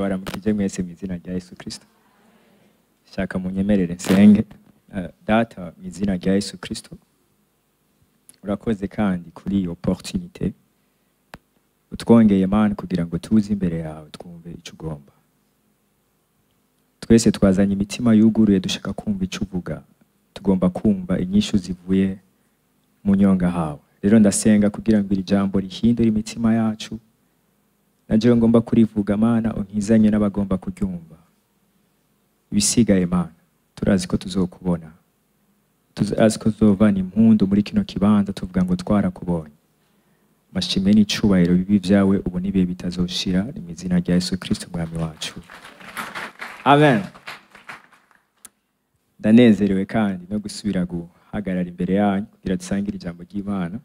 Baramukije mwese mu izina rya Yesu Kristo. Shaka munyemerere nsenge. Data, mu izina rya Yesu Kristo, urakoze kandi kuri iyi opportunité utwongeye, Mana, kugira ngo tuze imbere yawe twumve icyo ugomba. Twese twazanye imitima yuguruye, dushaka kumva icyo uvuga. Tugomba kumva inyishu zivuye mu nyonga hawe. Rero ndasenga kugira ngo iri jambo rihindure imitima yacu. Najewe ngomba kurivuga, Mana, unkizanye n'abagomba kuryumva. Ibisigaye, Mana, turazi ko tuzokubona, turazi ko tuzovana impundu muri kino kibanza tuvuga ngo twarakubonye. Amashimwe n'icubahiro bibi byawe ubu n'ibihe bitazoshira, ni mu izina rya Yesu Kristo umwami wacu, amen. Ndanezerewe kandi no gusubira guhagarara imbere yanyu kugira dusangire ijambo ry'Imana.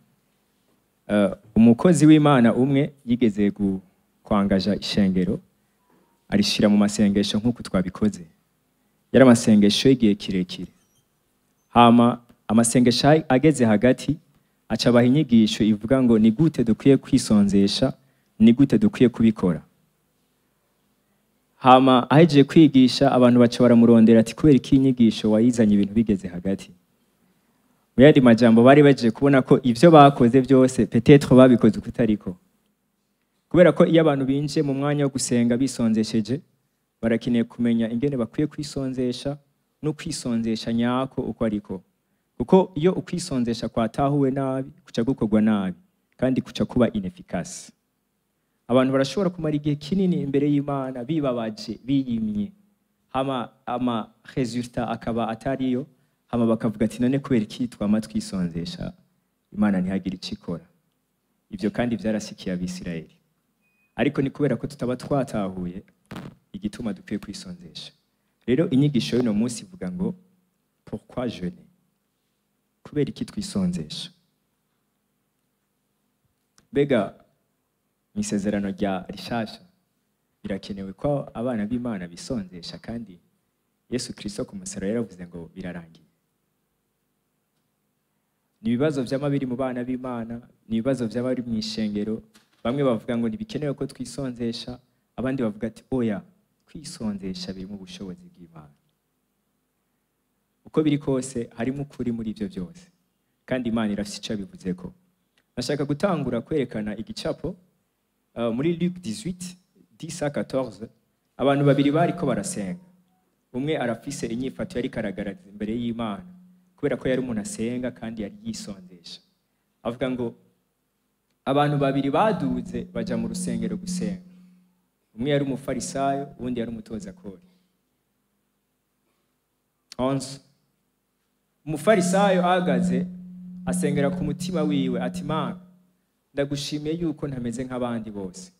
Umukozi w'Imana umwe yigeze kwangaja ishengero, arishira mu masengesho nk'uko twabikoze. Yari amasengesho y'igihe kirekire. Hama amasengesho ageze hagati, acabaha inyigisho ivuga ngo ni gute dukwiye kwisonzesha, ni gute dukwiye kubikora. Hama ahejeje kwigisha, abantu baca baramurondera ati: "Kubera iki inyigisho wayizanye ibintu bigeze hagati?" Mu yandi majambo, bari baje kubona ko ivyo bakoze byose peut-être babikoze ukutariko, kubera ko iyo abantu binjiye mu mwanya wo gusenga bisonzesheje, barakeneye kumenya ingene bakwiye kwisonzesha no kwisonzesha nyako uko ariko, kuko iyo ukwisonzesha kwatahuwe nabi, kuca gukorwa nabi kandi kuca kuba inefficace. Abantu barashobora kumara igihe kinini imbere y'Imana bibabaje, biyimye, hama ama résultat akaba atariyo. Hama bakavuga ati: "None kubera iki twama twisonzesha, Imana ntihagire icyo ikora?" Ibyo kandi byarasikiye Abisirayeli, ariko ni kubera ko tutaba twatahuye igituma dukwiye kwisonzesha. Rero inyigisho y'uno munsi ivuga ngo: "Pourquoi jeûner?" Kubera iki twisonzesha? Mbega mu isezerano rya rishasha birakenewe ko abana b'Imana bisonzesha, kandi Yesu Kristo ku musaraba yaravuze ngo birarangiye? Ni ibibazo vyama biri mu bana b'Imana, ni ibibazo vyaba biri mu ishengero. Bamwe bavuga ngo ntibikenewe ko twisonzesha, abandi bavuga ati: "Oya, kwisonzesha biri mu bushobozi bw'Imana." Uko biri kose, harimo ukuri muri ibyo byose, kandi Imana irafise icyo yabivuzeko. Nashaka gutangura kwerekana igicapo muri Luc 18 10 à 14. Abantu babiri bariko barasenga. Umwe arafise inyifato yari karagaragaza imbere y'Imana, kubera ko yari umuntu asenga kandi yari yisonzesha. Avuga ngo abantu babiri baduze baja mu rusengero gusenga. Umwe yari umufarisayo, uwundi yari umutoza kori. 11. Umufarisayo ahagaze, asengera ku mutima wiwe ati: "Mana, ndagushimiye yuko ntameze nk'abandi bose,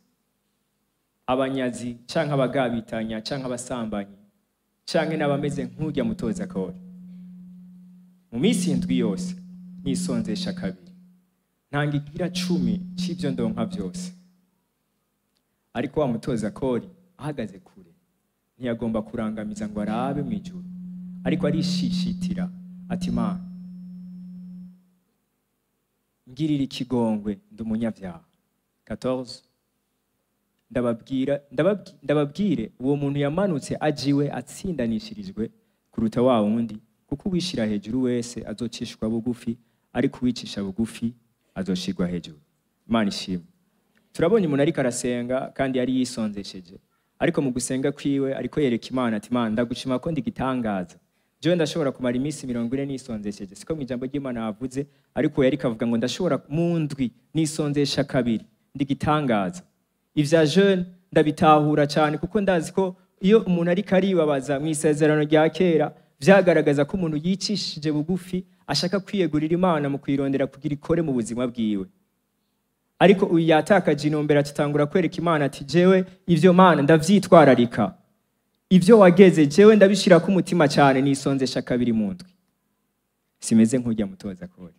abanyazi canke abagabitanya canke abasambanyi canke n'abameze nk'urya mutoza kori. Mu minsi 7 yose nisonzesha kabiri, ntanga igira cumi c'ivyo ndonka vyose." Ariko wa mutoza kori ahagaze kure, ntiyagomba kurangamiza ngo arabe mu ijuru, ariko arishishitira ati: "Mana, ngirira ikigongwe, ndi umunyabyaha." 14. Ndababwira, ndababwire, uwo muntu yamanutse ajiwe atsindanishirijwe kuruta wa wundi, kuko uwishira hejuru wese azocishwa bugufi, ariko uwicisha bugufi azoshirwa hejuru. Imana ishimwe. Turabonye umuntu ariko arasenga kandi yari yisonzesheje, ariko mu gusenga kwiwe ariko yereka Imana ati: "Imana, ndagushima ko ndi gitangaza. Jewe ndashobora kumara iminsi 40 nisonzesheje." Siko mu ijambo ry'Imana havuze, ariko yariko avuga ngo: "Ndashobora mu ndwi nisonzesha kabiri, ndi gitangaza. Ivya jeûne ndabitahura cyane, kuko ndazi ko iyo umuntu ariko aribabaza mu isezerano rya kera, vyagaragaza ko umuntu yicishije bugufi, ashaka kwiyegurira Imana mu kuyirondera kugira ikore mu buzima bwiwe." Ariko uyu yatakaje intumbero, atitangura kwereka Imana ati: "Jewe ivyo, Mana, ndavyitwararika. Ivyo wageze jewe ndabishira ku mutima cyane. Nisonzesha kabiri mu ndwi, simeze nk'urya mutoza kori."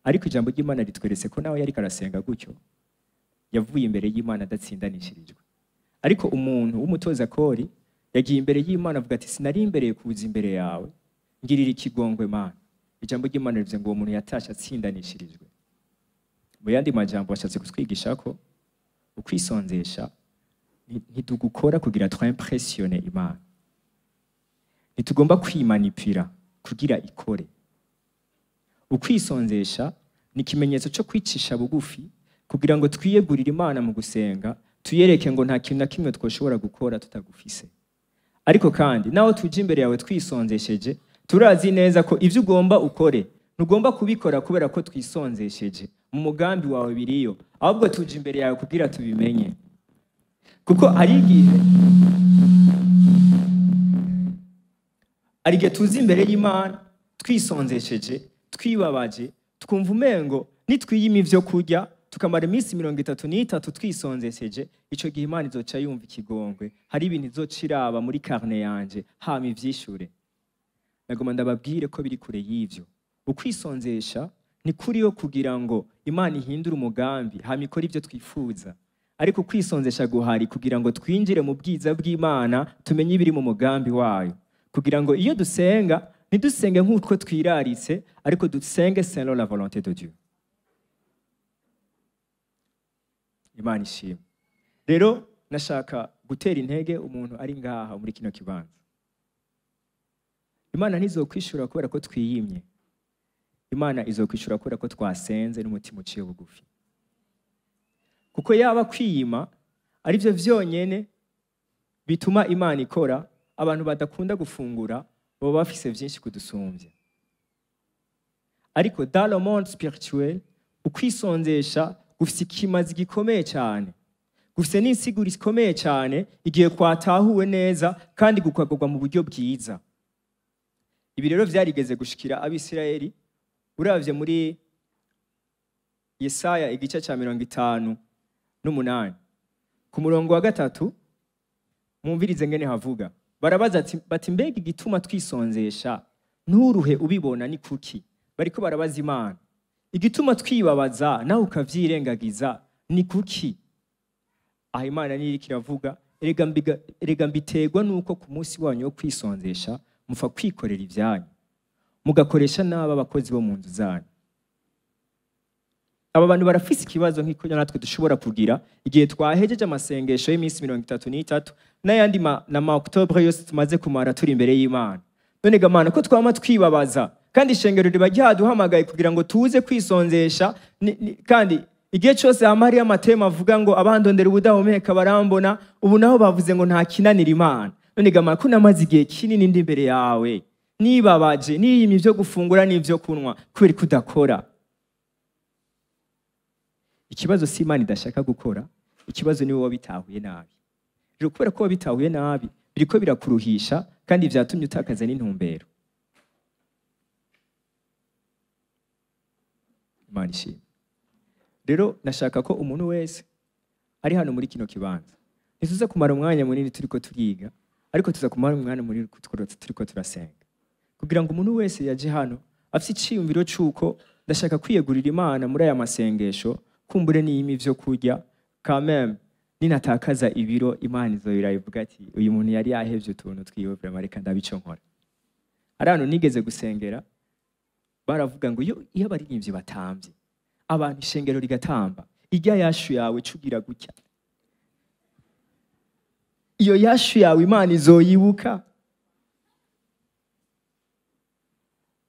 Ariko ijambo ry'Imana ritweretse ko nawe yariko arasenga gutyo, yavuye imbere y'Imana adatsindanishirijwe. Ariko umuntu w'umutoza kori yagiye imbere y'Imana avuga ati: "Sinari imbereye kuza imbere yawe, ngirira ikigongwe, Mana." Ijambo ry'Imana rivuze ngo uwo muntu yatashe atsindanishirijwe. Mu yandi majambo, bashatse kutwigisha ko Ukwisonzesha ntitugukora kugira twimpressionne Imana, ntitugomba kwimanipira kugira ikore. Ukwisonzesha ni ikimenyetso cyo kwicisha bugufi kugira ngo twiyegurire Imana mu gusenga, tuyereke ngo nta kintu na kimwe twoshobora gukora tutagufise. Ariko kandi naho tuje imbere yawe twisonzesheje, turazi neza ko ivyo ugomba ukore ntugomba kubikora kubera ko twisonzesheje, mu mugambi wawe biriyo, ahubwo tuje imbere yawe kugira tubimenye. Kuko hari igihe tuzi imbere y'Imana twisonzesheje, twibabaje, twumva umengo nitwiyima ivyo kurya tukamara iminsi 33 twisonzesheje, ico gihe Imana izoca yumva ikigongwe, hari ibintu izoca iraba muri carnet yanje hama ivyishure. Nagoma ndababwire ko biri kure y'ivyo. Ukwisonzesha ni kuriyo kugira ngo Imana ihindure umugambi hama ikore ivyo twifuza, ariko kwisonzesha guhari kugira ngo twinjire mu bwiza bw'Imana, tumenye ibiri mu mugambi wayo, kugira ngo iyo dusenga ntidusenge nk'uko twiraritse, ariko dusenge selon la volonté de Dieu. Imana ishimwe. Rero nashaka gutera intege umuntu ari ngaha muri kino kibanza. Imana ntizokwishura kubera ko twiyimye, Imana izokwishura kubera ko twasenze n'umutima uciye bugufi. Kuko yaba kwiyima ari byo vyonyene bituma Imana ikora, abantu badakunda gufungura baba bafise vyinshi kudusumbya. Ariko dans le monde spirituel, ukwisonzesha gufise ikimazi gikomeye cyane, gufise n'insiguro ikomeye cyane igihe kwatahuwe neza kandi gukagurwa mu buryo bwiza. Ibi rero vyarigeze gushikira Abisirayeli. Uravye muri Yesaya igice ca 58 ku murongo wa 3, mumvirize ngene havuga. Barabaza bati mbega igituma twisonzesha nturuhe ubibona ni kuki? Bariko barabaza Imana, igituma twibabaza nawe ukavyirengagiza ni kuki? Aho Imana niri kiravuga, erega mbiterwa nuko ku munsi wanyu wo kwisonzesha mufa kwikorera ivyanyu, mugakoresha n'aba bakozi bo mu nzu zanyu. Aba bantu barafise ikibazo nk'iko natwe dushobora kugira igihe twahejeje amasengesho y'iminsi 33 n'ayandi na ma Octobre yose tumaze kumara turi imbere y'Imana. None ga Mana, ko twama twibabaza kandi ishengero riba ryaduhamagaye kugira ngo tuze kwisonzesha, kandi igihe cyose hama hariyo amatema avuga ngo abandondera ubudahumeka barambona, ubu naho bavuze ngo nta kinanira Imana. None ga Mana, ko namaze igihe kinini ndi imbere yawe nibabaje, niyimye ivyo gufungura n'ivyo kunywa, kubera ko udakora. Ikibazo si Imana idashaka gukora, ikibazo ni wowe wabitahuye nabi. Rero kubera ko wabitahuye nabi, biriko birakuruhisha kandi vyatumye utakaza n'intumbero. Imana ishimwe. Rero nashaka ko umuntu wese ari hano muri kino kibanza, ntituza kumara umwanya munini turiko turiga, ariko tuza kumara umwanya munini turiko turasenga, kugira ngo umuntu wese yaje hano afite iciyumviro c'uko ndashaka kwiyegurira Imana muri aya masengesho, kumbure niyima ivyo kurya, quand même ninatakaza ibiro Imana izoyirayivuga ati uyu muntu yari yahevye utuntu twiwe, vraiment reka ndabico nkora. Hari ahantu nigeze gusengera, baravuga ngo iyo abaririmbyi batambye, abantu ishengero rigatamba, irya yashu yawe cugira gutya, iyo yashu yawe Imana izoyibuka.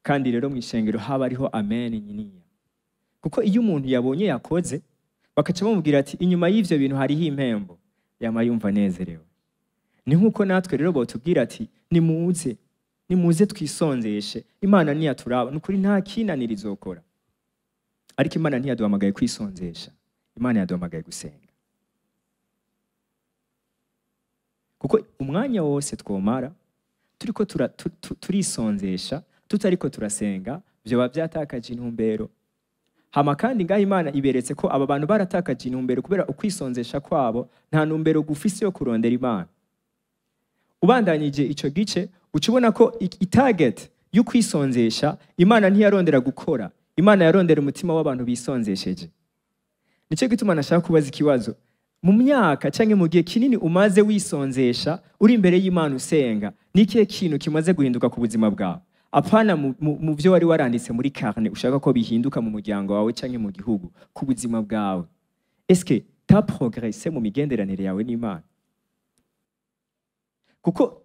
Kandi rero mu ishengero haba ariho amen nyiniya, kuko iyo umuntu yabonye yakoze bakaca bamubwira ati inyuma y'ivyo bintu hariho impembo, yama yumva anezerewe. Ni nkuko natwe rero botubwira ati nimuze, nimuze twisonzeshe, Imana ntiyaturaba, nukuri nta kinanira izokora. Ariko Imana ntiyaduhamagaye kwisonzesha, Imana yaduhamagaye gusenga. Kuko umwanya wose twomara turiko turisonzesha tutariko turasenga, vyoba vyatakaje intumbero. Hama kandi ngaho Imana iberetse ko aba bantu baratakaje intumbero kubera ukwisonzesha kwabo nta ntumbero gufise yo kurondera Imana. Ubandanyije ico gice uca ubona ko itarget yo kwisonzesha, Imana ntiyarondera gukora, Imana yarondera umutima w'abantu bisonzesheje. Nico gituma nashaka kubaza ikibazo: mu myaka canke mu gihe kinini umaze wisonzesha uri imbere y'Imana usenga, ni ikihe kintu kimaze guhinduka ku buzima bwawe? Apana mu vyo wari waranditse muri carnet ushaka ko bihinduka mu muryango wawe canke mu gihugu, ku buzima bwawe. Eske T'as progressé mu migenderanire yawe n'Imana? Kuko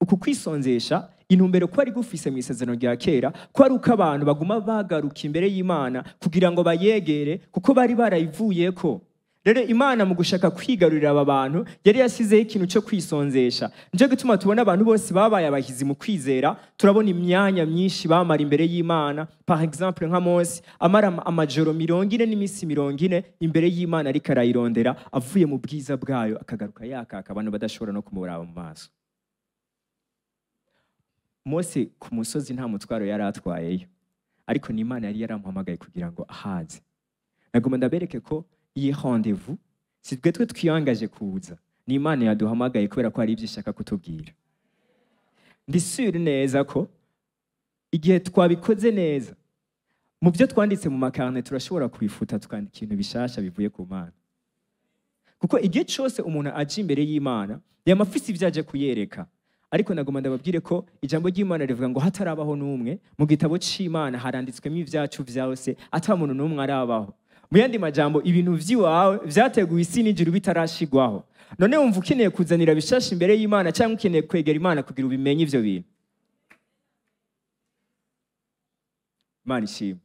uku kwisonzesha, intumbero ko ari gufise mu isezerano rya kera, ko ari uko abantu baguma bagaruka imbere y'Imana kugira ngo bayegere, kuko bari barayivuyeko. Rero Imana mu gushaka kwigarurira aba bantu yari yasizeho ikintu cyo kwisonzesha. Nico gituma tubona abantu bose babaye abahizi mu kwizera, turabona imyanya myinshi bamara imbere y'Imana. Par exemple nka Mose amara amajoro 40 n'iminsi 40 imbere y'Imana, ariko arayirondera, avuye mu bwiza bwayo akagaruka yakaka, abantu badashobora no kumuraba mu maso. Mose ku musozi nta mutwaro yari atwayeyo, ariko ni Imana yari yaramuhamagaye kugira ngo ahaze. Nagomba ndabereke ko iyi rendez-vous si twe twiyangaje kuza, ni Imana yaduhamagaye kubera ko hari ibyo ishaka kutubwira. Ndi sûr neza ko igihe twabikoze neza, mu byo twanditse mu ma carnet turashobora kubifuta, tukandika ibintu bishasha bivuye ku Mana. Kuko igihe cyose umuntu aje imbere y'Imana yama afise ibyo aje kuyereka. Ariko nagomba ndababwire ko ijambo ry'Imana rivuga ngo hatarabaho n'umwe, mu gitabo c'Imana haranditswemo ibyacu vyose, ata muntu n'umwe arabaho. Mu yandi majambo, ibintu vy'iwawe vyateguwe isi n'ijuru bitarashigwaho. None wumva ukeneye kuzanira bishasha imbere y'Imana, cyangwa ukeneye kwegera Imana kugira ubimenye ivyo bintu? Imana ishimwe.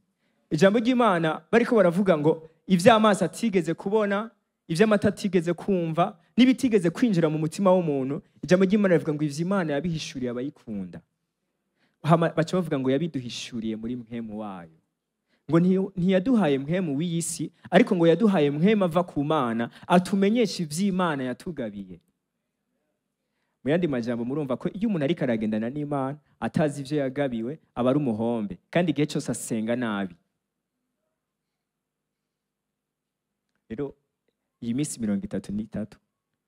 Ijambo ry'Imana bariko baravuga ngo ivy'amaso atigeze kubona, ivy'amata atigeze kumva, n'ibitigeze kwinjira mu mutima w'umuntu. Ijambo ry'Imana rivuga ngo ivyo Imana yabihishuriye abayikunda. Hama baca bavuga ngo yabiduhishuriye muri mpwemu wayo. Ngo ntiyaduhaye mpwemu w'iyi si, ariko ngo yaduhaye mpwemu ava ku Mana, atumenyesha ivy'Imana yatugabiye. Mu yandi majambo, murumva ko iyo umuntu ariko aragendana n'Imana atazi ivyo yagabiwe, aba ari umuhombe, kandi igihe cyose asenga nabi. Rero iyi minsi 33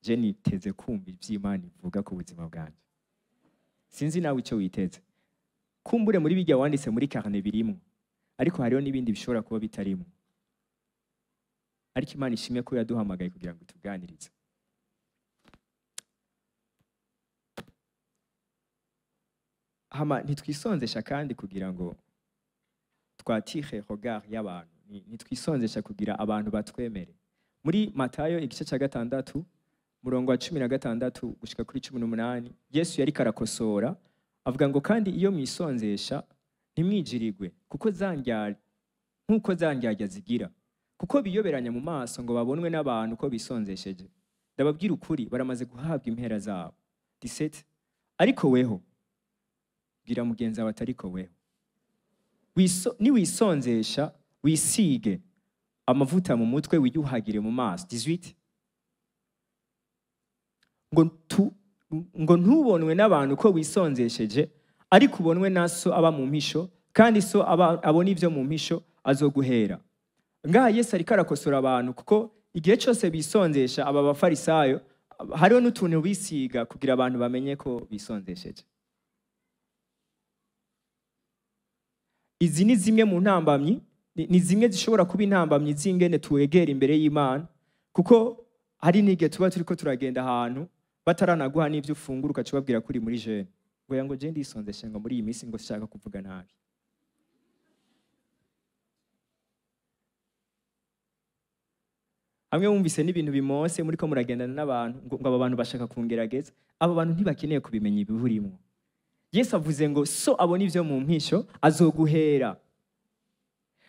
je niteze kumva ivy'Imana ivuga ku buzima bwanjye. Sinzi nawe icyo witeze. Kumbure muri bijya wanditse muri carnet birimwo, ariko hariho n'ibindi bishobora kuba bitarimo. Ariko Imana ishimwe ko yaduhamagaye kugira ngo ituganirize. Hama ntitwisonzesha kandi kugira ngo twatire regard y'abantu, ntitwisonzesha kugira abantu batwemere. Muri Matayo igice cya 6 murongo wa 16 gushika kuri 18, Yesu yari karakosora avuga ngo kandi iyo mwisonzesha ntimwijirigwe, kuko zandyarya nkuko zandyarya zigira, kuko biyoberanya mu maso ngo babonwe n'abantu ko bisonzesheje. Ndababwira ukuri, baramaze guhabwa impera zabo. 17 Ariko weho, bwira mugenzi wawe atariko weho, niwisonzesha wisige amavuta mu mutwe, wiyuhagire mu maso. 18 Ngo ntubonwe n'abantu ko wisonzesheje, ariko ubonwe na so aba mu mpisho, kandi so abona ivyo mu mpisho azoguhera. Ngaha Yesu ariko arakosora abantu, kuko igihe cyose bisonzesha aba bafarisayo hariho n'utuntu bisiga kugira abantu bamenye ko bisonzesheje. Izi ni zimwe mu ntambamyi, ni zimwe zishobora kuba intambamyi z'ingene tuwegera imbere y'Imana, kuko hari n'igihe tuba turiko turagenda ahantu bataranaguha n'ivyo ufungura, ukaca ubabwira ko uri muri jeûne. Ngo ya ngo je ndisonzeshe ngo muri iyi minsi ngo shaka kuvuga nabi. Hamwe wumvise n'ibintu bimose muriko muragendana n'abantu, ngo aba bantu bashaka kungerageza, abo bantu ntibakeneye kubimenya ibiburimwo. Yesu avuze ngo so abona ivyo mu mpisho azoguhera.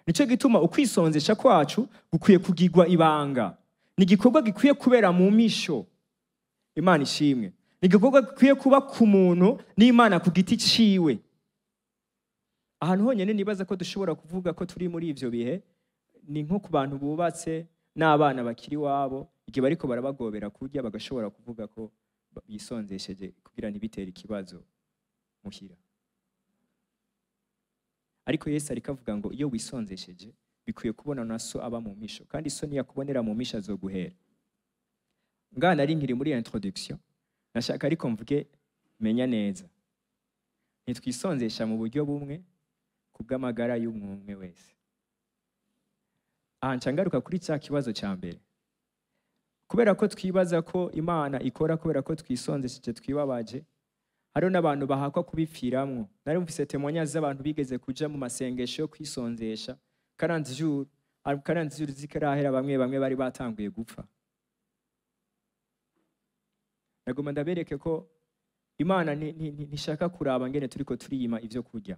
Nico gituma ukwisonzesha kwacu gukwiye kugirwa ibanga. Ni igikorwa gikwiye kubera mu mpisho. Imana ishimwe. Ni igikorwa gikwiye kuba ku muntu n'Imana ku giti ciwe. Ahantu honyene nibaza ko dushobora kuvuga ko turi muri ivyo bihe ni nko ku bantu bubatse n'abana bakiri wabo, igihe bariko barabagobera kurya bagashobora kuvuga ko bisonzesheje kugira ntibitere ikibazo muhira. Ariko Yesu ariko avuga ngo iyo wisonzesheje bikwiye kubona na so aba mu mpisho, kandi so niyakubonera mu mpisho azoguhera. Ngaha nari nkiri muri introduction, nashaka ariko mvuge menya neza. Ntitwisonzesha mu buryo bumwe kubw'amagara y'umwe wese. Aha nca ngaruka kuri cya kibazo cya mbere. Kubera ko twibaza ko Imana ikora kubera ko twisonzesheje twibabaje, hariho n'abantu bahakwa kubipfiramwo. Nari mvise témoignage z'abantu bigeze kuja mu masengesho yo kwisonzesha 40 jours, 40 jours zikarahera, bamwe bamwe bari batanguye gupfa. Nagomba ndabereke ko Imana ntishaka kuraba ngene turiko turiyima ivyo kurya.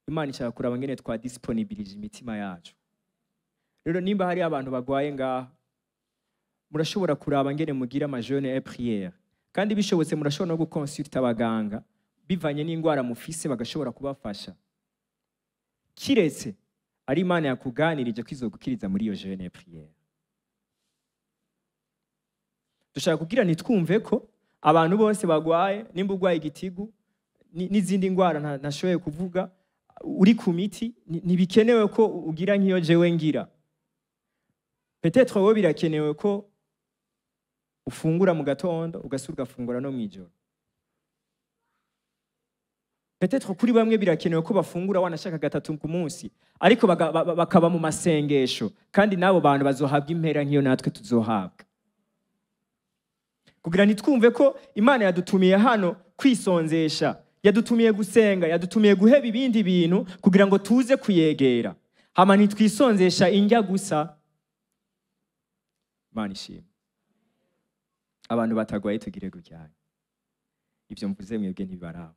Imana ishaka kuraba ngene twadisponibilije imitima yacu. Rero nimba hari abantu bagwaye ngaha, murashobora kuraba ngene mugira ama jeûne et prière, kandi bishobotse murashobora no gukonsulta abaganga bivanye n'ingwara mufise, bagashobora kubafasha, kiretse ari Imana yakuganirije ko izogukiriza muri iyo jeûne et prière. Dushaka kugira ntitwumve ko abantu bose bagwaye. Nimba urwaye igitigu n'izindi ndwara ntashoboye kuvuga, uri ku miti, ntibikenewe ko ugira nk'iyo jewe ngira. Peut-être wowe birakenewe ko ufungura mu gatondo, ugasubira ugafungura no mw'ijoro. Peut-être kuri bamwe birakenewe ko bafungura wanashaka gatatu ku munsi, ariko bakaba mu masengesho, kandi n'abo bantu bazohabwa impera nk'iyo natwe tuzohabwa. Kugira ntitwumve ko Imana yadutumiye hano kwisonzesha, yadutumiye gusenga, yadutumiye guheba ibindi bintu kugira ngo tuze kuyegera. Hama ntitwisonzesha indya gusa. Imana ishimwe. Abantu batagwaye tugire gutya. Ibyo mvuze mwebwe ntibibaraba.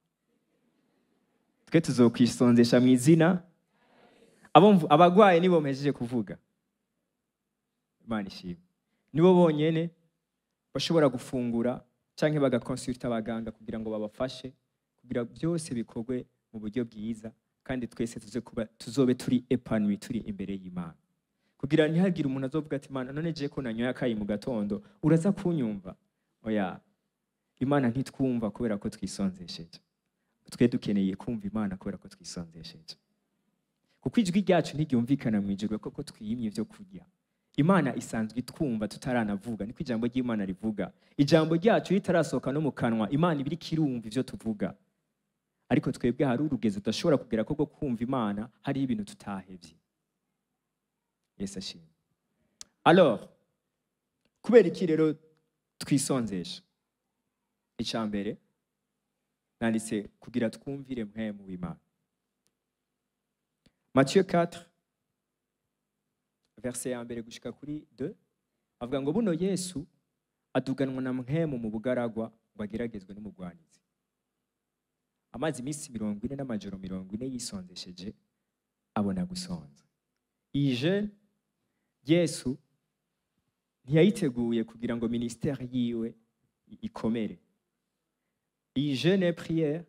Twe tuzokwisonzesha mu izina. Abagwaye nibo mpejeje kuvuga. Imana ishimwe. Nibo bonyene bashobora gufungura canke bagakonsulta abaganga kugira ngo babafashe, kugira byose bikorwe mu buryo bwiza, kandi twese tuze kuba tuzobe turi épanoui, turi imbere y'Imana, kugira ntihagire umuntu azovuga ati: "Imana, none je ko nanyoye akayi mu gatondo, uraza kunyumva?" Oya, Imana ntitwumva kubera ko twisonzesheje. Twe dukeneye kumva Imana kubera ko twisonzesheje, kuko ijwi ryacu ntiryumvikana mu ijuru koko twiyimye ibyo kurya. Imana isanzwe itwumva tutaranavuga, niko ijambo ry'Imana rivuga. Ijambo ryacu ritarasohoka no mu kanwa, Imana iba iriko irumva ivyo tuvuga. Ariko twebwe hari urugezo tudashobora kugera ko rwo kumva Imana, hariho ibintu tutahevye. Yesu ashimwe. Alors, kubera iki rero twisonzesha? Icya mbere nanditse kugira twumvire mpwemu w'Imana. Matthieu 4, verset ya mbere gushika kuri 2, avuga ngo: "Buno Yesu aduganwa na mpwemu mu bugaragwa ngo ageragezwe n'umugwanizi. Amaze iminsi 40 n'amajoro 40 yisonzesheje, abona gusonza." Iyi jeûne Yesu ntiyayiteguye kugira ngo ministère yiwe ikomere. Iyi jeûne et prière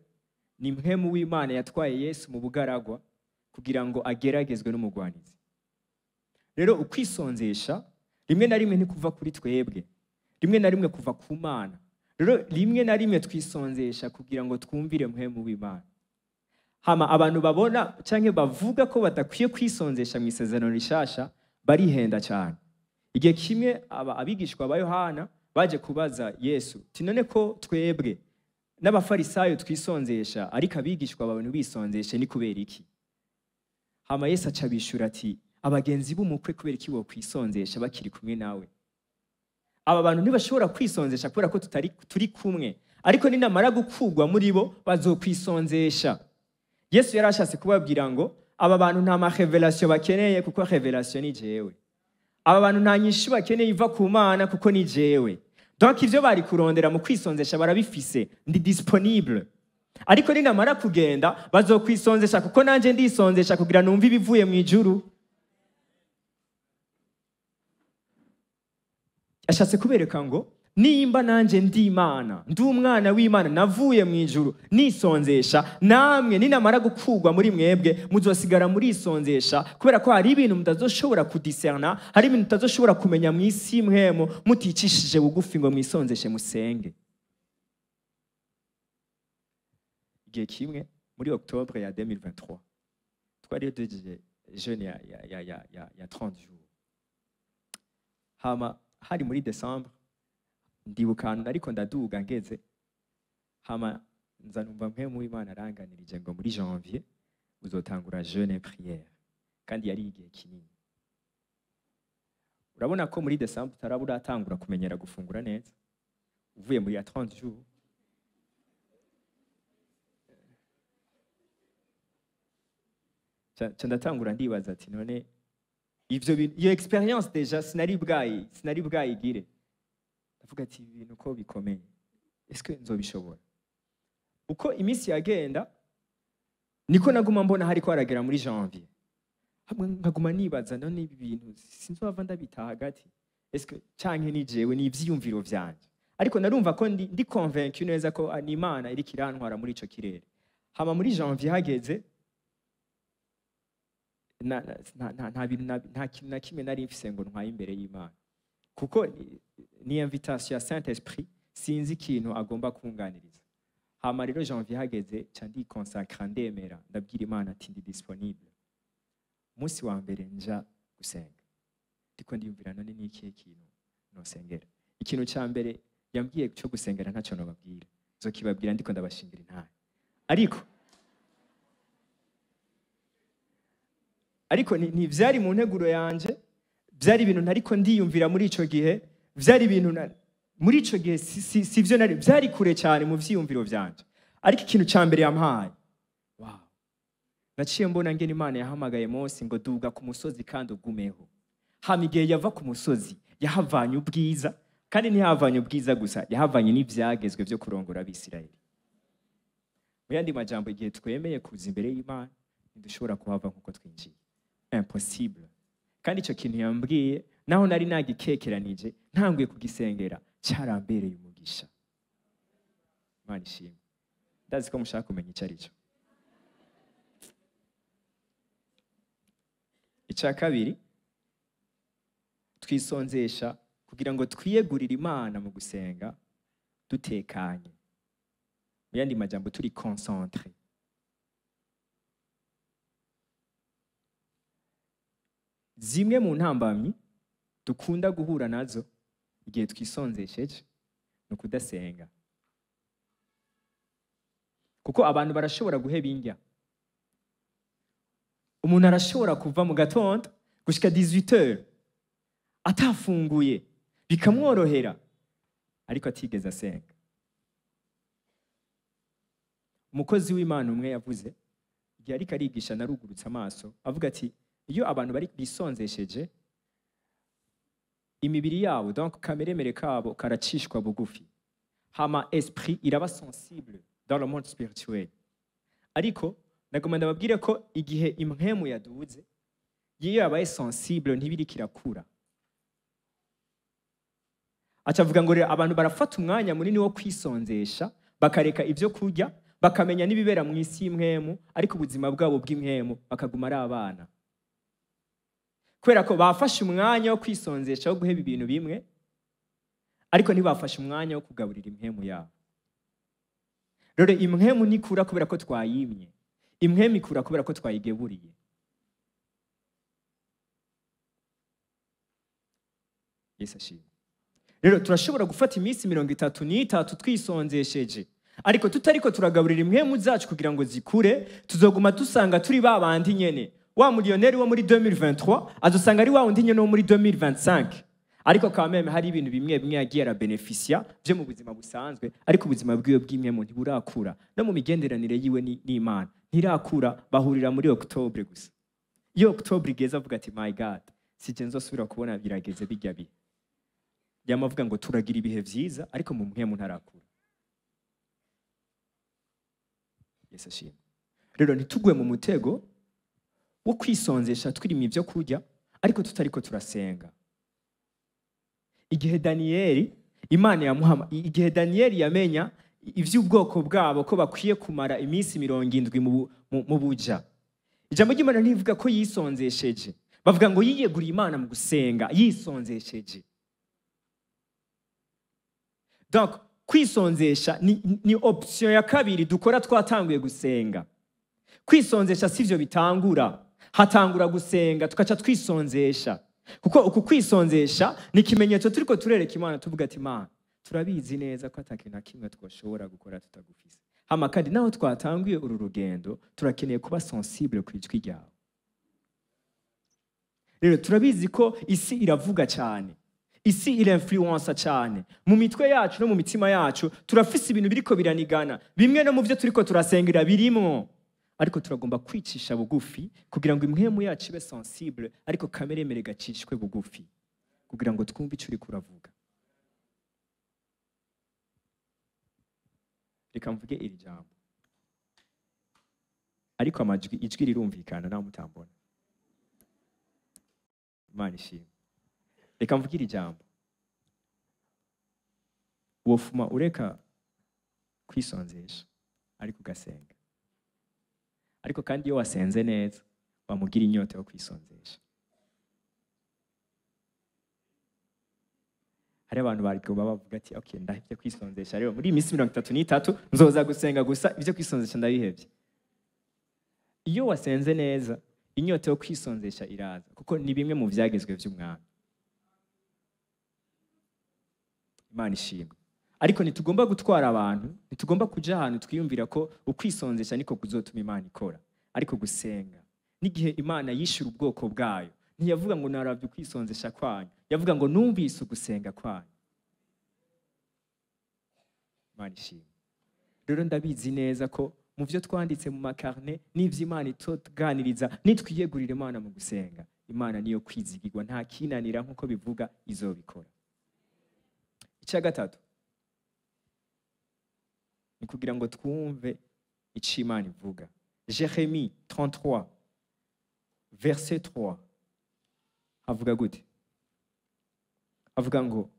ni mpwemu w'Imana yatwaye Yesu mu bugaragwa kugira ngo ageragezwe n'umugwanizi. Rero ukwisonzesha rimwe na rimwe ntikuva kuri twebwe, rimwe na rimwe kuva ku Mana. Rero rimwe na rimwe twisonzesha kugira ngo twumvire mpwemu w'Imana. Hama abantu babona canke bavuga ko badakwiye kwisonzesha mu isezerano rishasha barihenda cyane. Igihe kimwe aba abigishwa ba Yohana baje kubaza Yesu ti: "None ko twebwe n'abafarisayo twisonzesha, ariko abigishwa bawe ntibisonzeshe, ni kubera iki?" Hama Yesu aca abishura ati: "Abagenzi b'umukwe kubera iki bokwisonzesha bakiri kumwe nawe? Aba bantu ntibashobora kwisonzesha kubera ko tutari turi kumwe, ariko ninamara gukurwa muri bo bazokwisonzesha." Yesu yari ashatse kubabwira ngo aba bantu nta ma révélation bakeneye, kuko révélation ni jewe. Aba bantu nta nyishu bakeneye iva ku Mana, kuko ni jewe. Donc ivyo bari kurondera mu kwisonzesha barabifise, ndi disponible. Ariko ninamara kugenda bazokwisonzesha, kuko nanje ndisonzesha kugira numve ibivuye mu ijuru. Ashatse kubereka ngo nimba nanje ndi Imana, ndi umwana w'Imana, navuye mu ijuru nisonzesha, namwe ninamara gukurwa muri mwebwe muzosigara murisonzesha, kubera ko hari ibintu mutazoshobora kudiserna, hari ibintu mutazoshobora kumenya mu isi mwemo muticishije bugufi ngo mwisonzeshe, musenge. Igihe kimwe muri octobre ya 2023 twari duhejeje jeûne ya 30 jours. Hama hari muri décembre, ndibuka ahantu ariko ndaduga ngeze, hama nza numva mpwemu w'Imana aranganirije ngo muri janvier uzotangura jeûne et prière. Kandi yari igihe kinini. Urabona ko muri décembre utaraba uratangura kumenyera gufungura neza uvuye muri ya 30 jours. Ca ndatangura ndibaza ati: "None ivyo bintu, iyo expérience déjà sinari bwayigire." Ndavuga ati: "Ibi bintu ko bikomeye." Est-ce que nzobishobora? Uko iminsi yagenda niko naguma mbona hariko haragera muri janvier, hamwe nkaguma nibaza: none ibi bintu sinzova ndabita hagati? Est-ce que canke ni jewe, ni ivyiyumviro vyanje? Ariko narumva ko ndi convaincu neza ko ni Imana iriko irantwara muri ico kirere. Hama muri janvier hageze, nta bintu nta kintu na kimwe nari mfise ngo ntwaye imbere y'Imana, kuko ni invitation ya Saint Esprit, sinzi ikintu agomba kunganiriza. Hama rero janvier hageze, ca ndiconsacra, ndemera, ndabwira Imana ati: "Ndi disponible." Umunsi wa mbere nja gusenga, ndiko ndiyumvira: none ni ikihe kintu nosengera? Ikintu ca mbere yambwiye cyo gusengera, ntacyo nobabwira, nzokibabwira ndiko ndabashingira intahe. Ariko ntivyari mu nteguro yanje, byari ibintu ntariko ndiyumvira muri ico gihe, vyari ibintu muri ico gihe si vyo nari, byari kure cyane mu vyiyumviro vyanje. Ariko ikintu ca mbere yampaye, wow, naciye mbona ngene Imana yahamagaye Mose ngo: "Duga ku musozi kandi ugumeho." Hama igihe yava ku musozi, yahavanye ubwiza, kandi ntiyahavanye ubwiza gusa, yahavanye n'ivyagezwe vyo kurongora Abisirayeli. Mu yandi majambo, igihe twemeye kuza imbere y'Imana, ntidushobora kuhava nk'uko twinjiye, impossible. Kandi icyo kintu yambwiye, naho nari nagikekeranije, ntanguye kugisengera cyarambereye umugisha. Imana ishimwe. Ndazi ko mushaka kumenya icyo ari cyo. Icya kabiri, twisonzesha kugira ngo twiyegurire Imana mu gusenga dutekanye, mu yandi majambo turi concentré. Zimwe mu ntambamyi dukunda guhura nazo igihe twisonzesheje ni ukudasenga, kuko abantu barashobora guheba indya. Umuntu arashobora kuva mu gatondo gushika 18h atafunguye, bikamworohera, ariko atigeze asenga. Umukozi w'Imana umwe yavuze igihe ariko arigisha, narugurutse amaso, avuga ati: iyo abantu bari bisonzesheje, imibiri yabo, donc kameremere kabo karacishwa bugufi, hama esprit iraba sensible dans le monde spirituel. Ariko nagomba ndababwire ko igihe impwemu yaduze, iyo yabaye sensible, ntibiriko irakura. Aca avuga ngo rero abantu barafata umwanya munini wo kwisonzesha, bakareka ibyo kurya, bakamenya n'ibibera mu isi y'impwemu, ariko ubuzima bwabo bw'impwemu bakaguma ari abana, kubera ko bafashe umwanya wo kwisonzesha, wo guheba ibintu bimwe, ariko ntibafashe umwanya wo kugaburira impwemu yabo. Rero impwemu ntikura kubera ko twayimye, impwemu ikura kubera ko twayigeburiye. Yesu ashimwe. Rero turashobora gufata iminsi 33 twisonzesheje, ariko tutariko turagaburira impwemu zacu kugira ngo zikure, tuzoguma dusanga turi ba bandi nyene. Wa miliyoneri wo muri 2023 azosanga ari wa wundi nyene wo muri 2025, ariko quand même hari ibintu bimwe bimwe yagiye arabenefisia byo mu buzima busanzwe, ariko ubuzima bwiwe bw'impwemu ntiburakura, no mu migenderanire yiwe n'Imana ntirakura. Bahurira muri octobre gusa. Iyo octobre igeze, avuga ati: "My God, sije nzosubira kubona birageze bijya bihe." Yamavuga ngo turagira ibihe vyiza, ariko mu mpwemu ntarakura. Yesu ashimwe. Rero ntitugwe mu mutego wo kwisonzesha twirima ibyo kurya, ariko tutariko turasenga. Igihe Daniyeli Imana yamuhama, igihe Daniyeli yamenya ivy'ubwoko bwabo ko bakwiye kumara iminsi 70 mu buja, ijambo ry'Imana ntivuga ko yisonzesheje, bavuga ngo yiyeguriye Imana mu gusenga yisonzesheje. Donc kwisonzesha ni option ya kabiri dukora twatanguye gusenga. Kwisonzesha sivyo bitangura, hatangura gusenga, tukaca twisonzesha, kuko uku kwisonzesha ni ikimenyetso turiko turereka Imana, tuvuga ati: "Imana, turabizi neza ko atakintu na kimwe twashobora gukora tutagufise. Hama kandi naho twatanguye uru rugendo, turakeneye kuba sensible ku ijwi ryawe." Rero turabizi ko isi iravuga cyane, isi irinfluensa cyane mu mitwe yacu no mu mitima yacu. Turafise ibintu biriko biranigana, bimwe no mu byo turiko turasengera birimwo, ariko turagomba kwicisha bugufi kugira ngo impwemu yacu ibe sensible, ariko kameremere gacishwe bugufi kugira ngo twumve icyo uriko uravuga. Reka mvuge iri jambo, ariko amajwi, ijwi rirumvikana nawe mutambona. Imana ishimwe. Reka mvuge iri jambo: wofuma ureka kwisonzesha ariko ugasenga. Ariko kandi iyo wasenze neza, wamugira inyota yo kwisonzesha. Hari abantu bariko bavuga ati: "Okay, ndahevye kwisonzesha rero, muri iyi minsi 33 nzoza gusenga gusa, ibyo kwisonzesha ndabihevye." Iyo wasenze neza, inyota yo kwisonzesha iraza, kuko ni bimwe mu vyagezwe vy'umwami. Imana ishimwe. Ariko ntitugomba gutwara abantu, ntitugomba kuja ahantu twiyumvira ko ukwisonzesha niko kuzotuma Imana ikora. Ariko gusenga, n'igihe Imana yishura ubwoko bwayo, ntiyavuga ngo "Naravye ukwisonzesha kwanyu", yavuga ngo "Numvise ugusenga kwanyu." Imana ishimwe. Rero ndabizi neza ko mu byo twanditse mu ma carnet n'ivyo Imana itotuganiriza, nitwiyegurira Imana mu gusenga, Imana niyo kwizigirwa, nta kinanira nk'uko bivuga, izobikora. Icya gatatu ni kugira ngo twumve ico Imana ivuga. Jérémie 33 verset 3 avuga gute? Avuga ngo: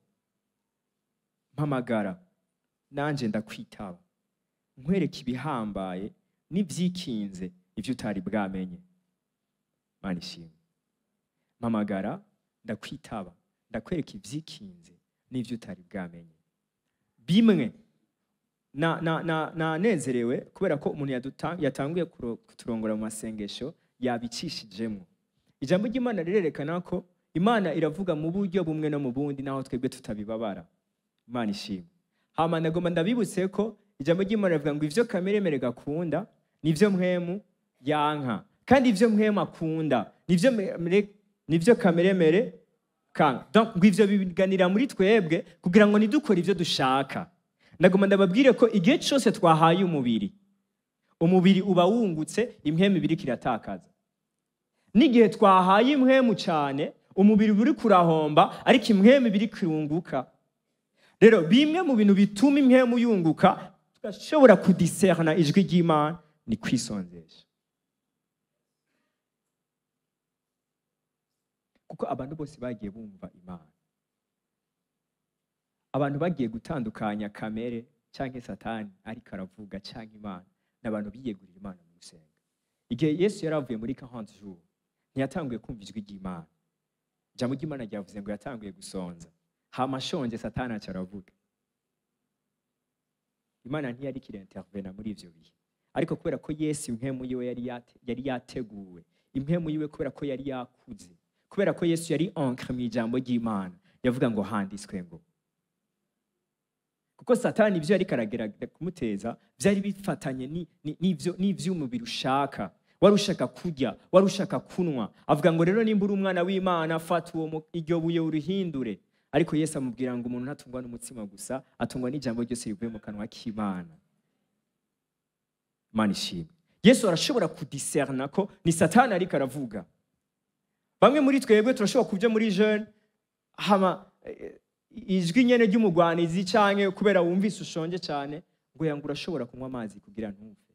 "Mpamagara, nanje ndakwitaba, nkwereka ibihambaye n'ivyikinze, ivyo utari bwamenye." Mana ishimwe. Mpamagara, ndakwitaba, ndakwereka ivyikinze n'ivyo utari bwamenye. Bimwe na na na nanezerewe kubera ko umuntu yatanguye kuturongora mu masengesho yabicishijemo. Ijambo ry'Imana rirerekana ko Imana iravuga mu buryo bumwe no mu bundi, naho twebwe tutabibabara. Imana ishimwe. Hama ndagomba ndabibutse ko ijambo ry'Imana rivuga ngo ivyo kamere gakunda nivyo mpwemu yanka, kandi ivyo mpwemu akunda nivyo kameremere kanka. Donc ngo ivyo biganira muri twebwe kugira ngo nidukore ivyo dushaka. Ndagomba ndababwire ko igihe cyose twahaye umubiri, umubiri uba wungutse, impwemu ibiri kiratakaza. N'igihe twahaye impwemu cyane, umubiri uri kurahomba, ariko impwemu ibiri kirunguka. Rero bimwe mu bintu bituma impwemu yunguka, tugashobora kudiserna ijwi ry'Imana, ni kwisonzesha. Kuko abantu bose bagiye bumva Imana, abantu bagiye gutandukanya kamere canke Satani ariko aravuga canke Imana, n'abantu biyegurira Imana mu gusenga. Igihe Yesu yari avuye muri 40 jours, ntiyatanguye kumva ijwi ry'Imana. Ijambo ry'Imana ryavuze ngo yatanguye gusonza, hama ashonje Satani aca aravuga. Imana ntiyari kirintervena muri ivyo bihe, ariko kubera ko Yesu impwemu yiwe yari yateguwe, impwemu yiwe kubera ko yari yakuze, kubera ko Yesu yari ancré mu ijambo ry'Imana, yavuga ngo handitswe ngo. Kuko Satani ibyo yariko aragerageza kumuteza byari bifatanye n'ivy'umubiri ushaka. Wari ushaka kurya, wari ushaka kunwa. Avuga ngo: "Rero nimba uri umwana w'Imana, fata uwo iryo buye urihindure." Ariko Yesu amubwira ngo umuntu ntatungwa n'umutsima gusa, atungwa n'ijambo ryose rivuye mu kanwa k'Imana. Imana ishimwe. Yesu arashobora kudiserna ko ni Satani ariko aravuga. Bamwe muri twebwe turashobora kuja muri jeûne, hama ijwi nyene ry'umugwanizi, canke kubera wumvise ushonje cyane, ngo yanga urashobora kunywa amazi kugira ntuve.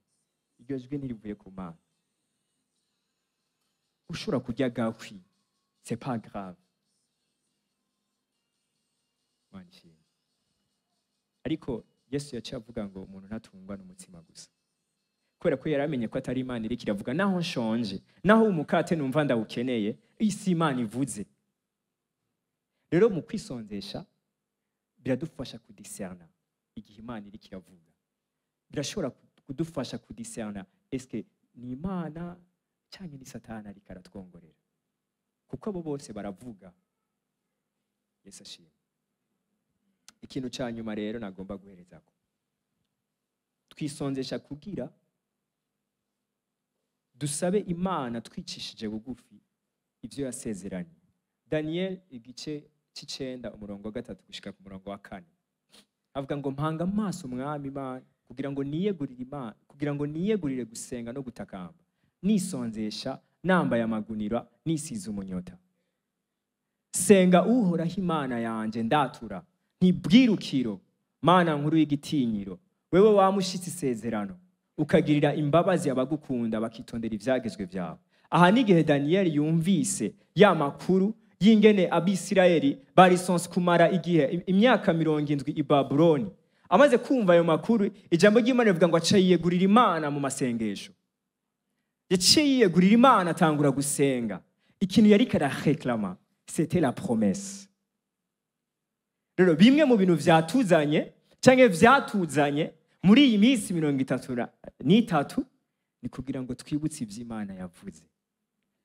Iryo jwi ntirivuye ku Mana. Ushobora kurya gahwi, c'est pas grave. Imana ishimwe. Ariko Yesu yaciye avuga ngo umuntu ntatungwa n'umutsima gusa, kubera ko yaramenye ko atari Imana iriko iravuga. Naho nshonje, naho umukate numva ndawukeneye, isi Imana ivuze. Rero mu kwisonzesha biradufasha kudiserna igihe Imana iriko iravuga. Birashobora kudufasha kudiserna eske ni Imana cyangwa ni Satani ariko aratwongorera, kuko abo bose baravuga. Yesu ashimwe. Ikintu cya nyuma rero nagomba guherezako: twisonzesha kugira dusabe Imana twicishije bugufi ibyo yasezeranye. Daniel igice c'icenda, umurongo wa 3 gushika ku murongo wa 4, avuga ngo: "Mpanga amaso Umwami Imana kugira ngo niyegurire Imana, kugira ngo niyegurire gusenga no gutakamba, nisonzesha, nambaye amagunira, nisize umunyota. Senga Uhoraho Imana yanje, ndatura ntibwirukiro, Mana nkuru y'igitinyiro." Wewe wamushitse isezerano, ukagirira imbabazi abagukunda bakitondera ivyagezwe vyawe. Aha n'igihe Daniel yumvise ya makuru y'ingene Abisirayeli bari sonse kumara igihe imyaka 70 i Babuloni. Amaze kumva ayo makuru, ijambo ry'Imana rivuga ngo aca yiyegurira Imana mu masengesho. Yaciye yiyegurira Imana, atangura gusenga. Ikintu yariko arareklama, c'était la promesse. Rero bimwe mu bintu vyatuzanye canke vyatuzanye muri iyi minsi 33 ni kugira ngo twibutse ivy'Imana yavuze,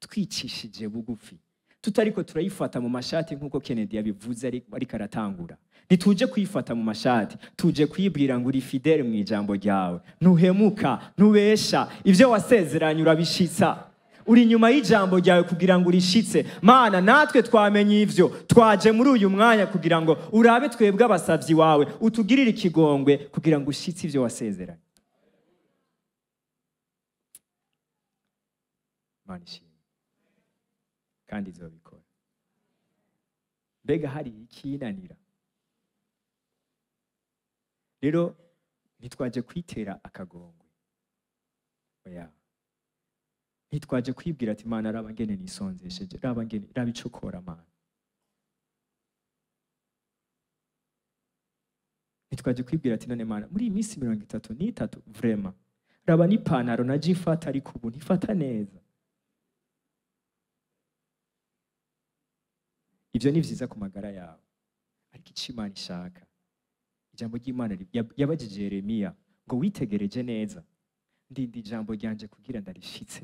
twicishije bugufi, tutariko turayifata mu mashati nk'uko Kennedy yabivuze ariko aratangura. Ntituje kuyifata mu mashati, tuje kuyibwira ngo uri fidèle mu ijambo ryawe, ntuhemuka, ntubesha, ivyo wasezeranye urabishitsa, uri inyuma y'ijambo ryawe kugira ngo urishitse. Mana, natwe twamenye ivyo, twaje muri uyu mwanya kugira ngo urabe twebwe abasavyi wawe, utugirire ikigongwe kugira ngo ushitse ivyo wasezeranye. Mana ishimwe, kandi izobikora. Mbega hari ikinanira? Rero ntitwaje kwitera akagongwe, oya. Ntitwaje kwibwira ati Mana raba ngene nisonzesheje, raba ngene, raba ico ukora Mana. Ntitwaje kwibwira ati none Mana muri iyi minsi 33 vraiment raba n'ipantaro naje ifata, ariko ubu ntifata neza. Ivyo ni vyiza ku magara yawe, ariko ico Imana ishaka, ijambo ry'Imana yabajije Yeremiya ngo witegereje neza, ndinda ijambo ryanje kugira ndarishitse.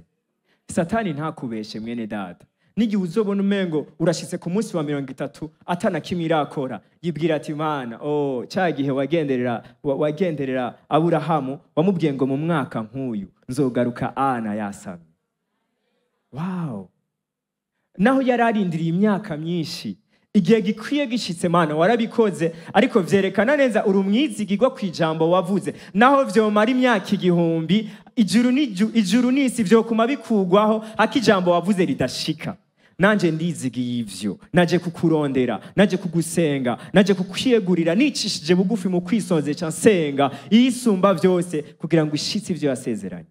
Satani ntakubeshe mwene data. N'igihe uzobona umengo urashitse ku munsi wa 30 atana kimwe irakora, yibwira ati Mana, oh cya gihe wagenderera Aburahamu, wamubwiye ngo mu mwaka nk'uyu nzogaruka ana yasamye. Wow! Naho yararindiriye imyaka myinshi, igihe gikwiye gishitse Mana warabikoze, ariko vyerekana neza uri umwizigirwa ku ijambo wavuze. Naho vyomara imyaka 1000, ijuru n'isi vyokuma bikugwaho, hako ijambo wavuze ridashika. Nanje ndizigiye ivyo, naje kukurondera, naje kugusenga, naje kukwiyegurira, nicishije bugufi mu kwisonzesha nsenga isumba vyose kugira ngo ishitse ivyo yasezeranye.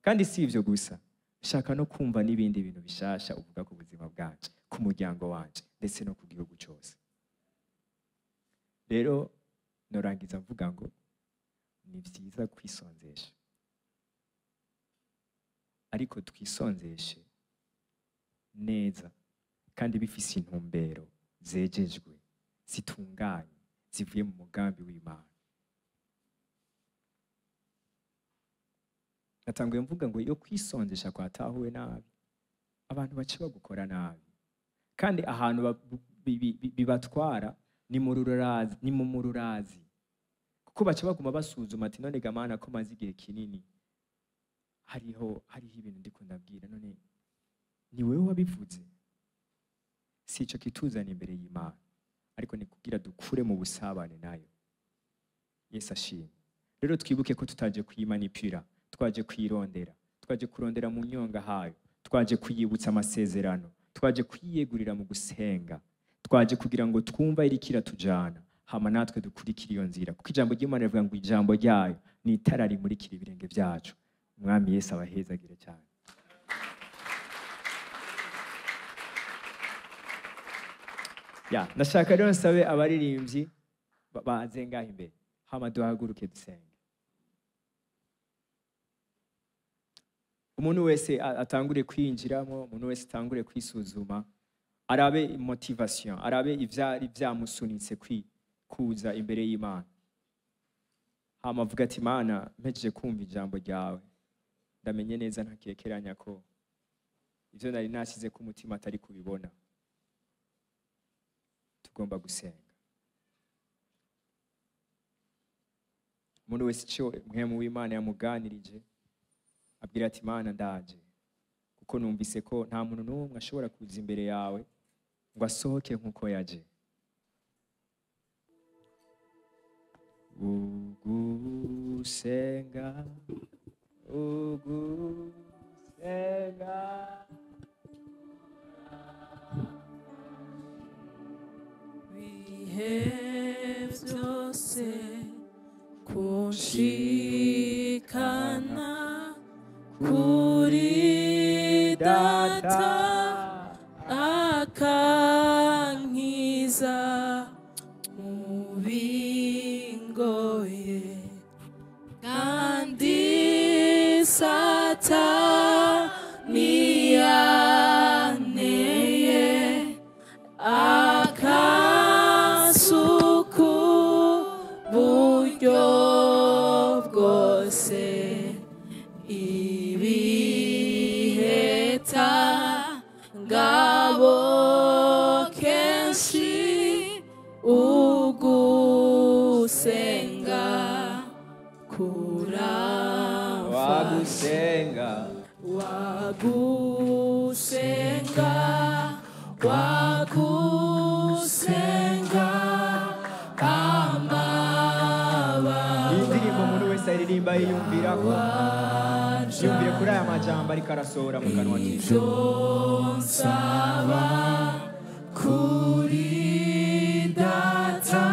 Kandi si ivyo gusa, shaka no kumva n'ibindi bintu bishasha uvuga ku buzima bwanje, ku muryango wanje, ndetse no ku gihugu cyose. Rero norangiza mvuga ngo ni vyiza kwisonzesha, ariko twisonzeshe neza kandi bifise intumbero zejejwe, zitunganye, zivuye mu mugambi w'Imana. Natanguye mvuga ngo iyo kwisonzesha kwatahuwe nabi, abantu bace bagukora nabi, kandi ahantu bibatwara ni mu rurazi, kuko bace baguma basuzuma ati none ga Mana ko maze igihe kinini hariho ibintu ndiko ndabwira, none ni wewe wabivuze? Si ico kituzana imbere y'Imana, ariko ni kugira dukure mu busabane nayo. Yesu ashimwe. Rero twibuke ko tutaje kuyimanipira, twaje kuyirondera, twaje kurondera mu nyonga hayo, twaje kuyibutsa amasezerano, twaje kwiyegurira mu gusenga, twaje kugira ngo twumva irikira tujana, hama natwe dukurikira iyo nzira, kuko ijambo ry'Imana rivuga ngo ijambo ryayo ni itara rimurikira ibirenge byacu. Umwami Yesu abahezagire cyane. Ya, ndashaka rero nsabe abaririmbyi baze ngaho imbere, hama duhaguruke dusenge. Umuntu wese atangure kwinjiramo, umuntu wese atangure kwisuzuma, arabe motivation, arabe ivyari vyamusunitse kuza imbere y'Imana. Hama avuga ati Mana, mpejeje kumva ijambo ryawe, ndamenye neza ntakekeranya ko ivyo nari nasize ku mutima atari kubibona. Tugomba gusenga. Umuntu wese ico mpwemu w'Imana yamuganirije, abwira ati Mana ndaje, kuko numvise ko nta muntu n'umwe ashobora kuza imbere yawe ngo asohoke nk'uko yaje. Ugusenga, ugusenga, bihe byose Nshikana kuri data akankiza mu bingoye kandi Satani yanteye akasuku buryo bwose ibiheta ngabo kenshi ugusenga kuramfasha Wagusenga wagusenga wagusenga amaba Iyi ndirimbo umuntu wese aririmba yiyumvira ko yumvire kuri aya majambo ariko arasohora mu kanwa kiwe. Ibyo nsaba kuri data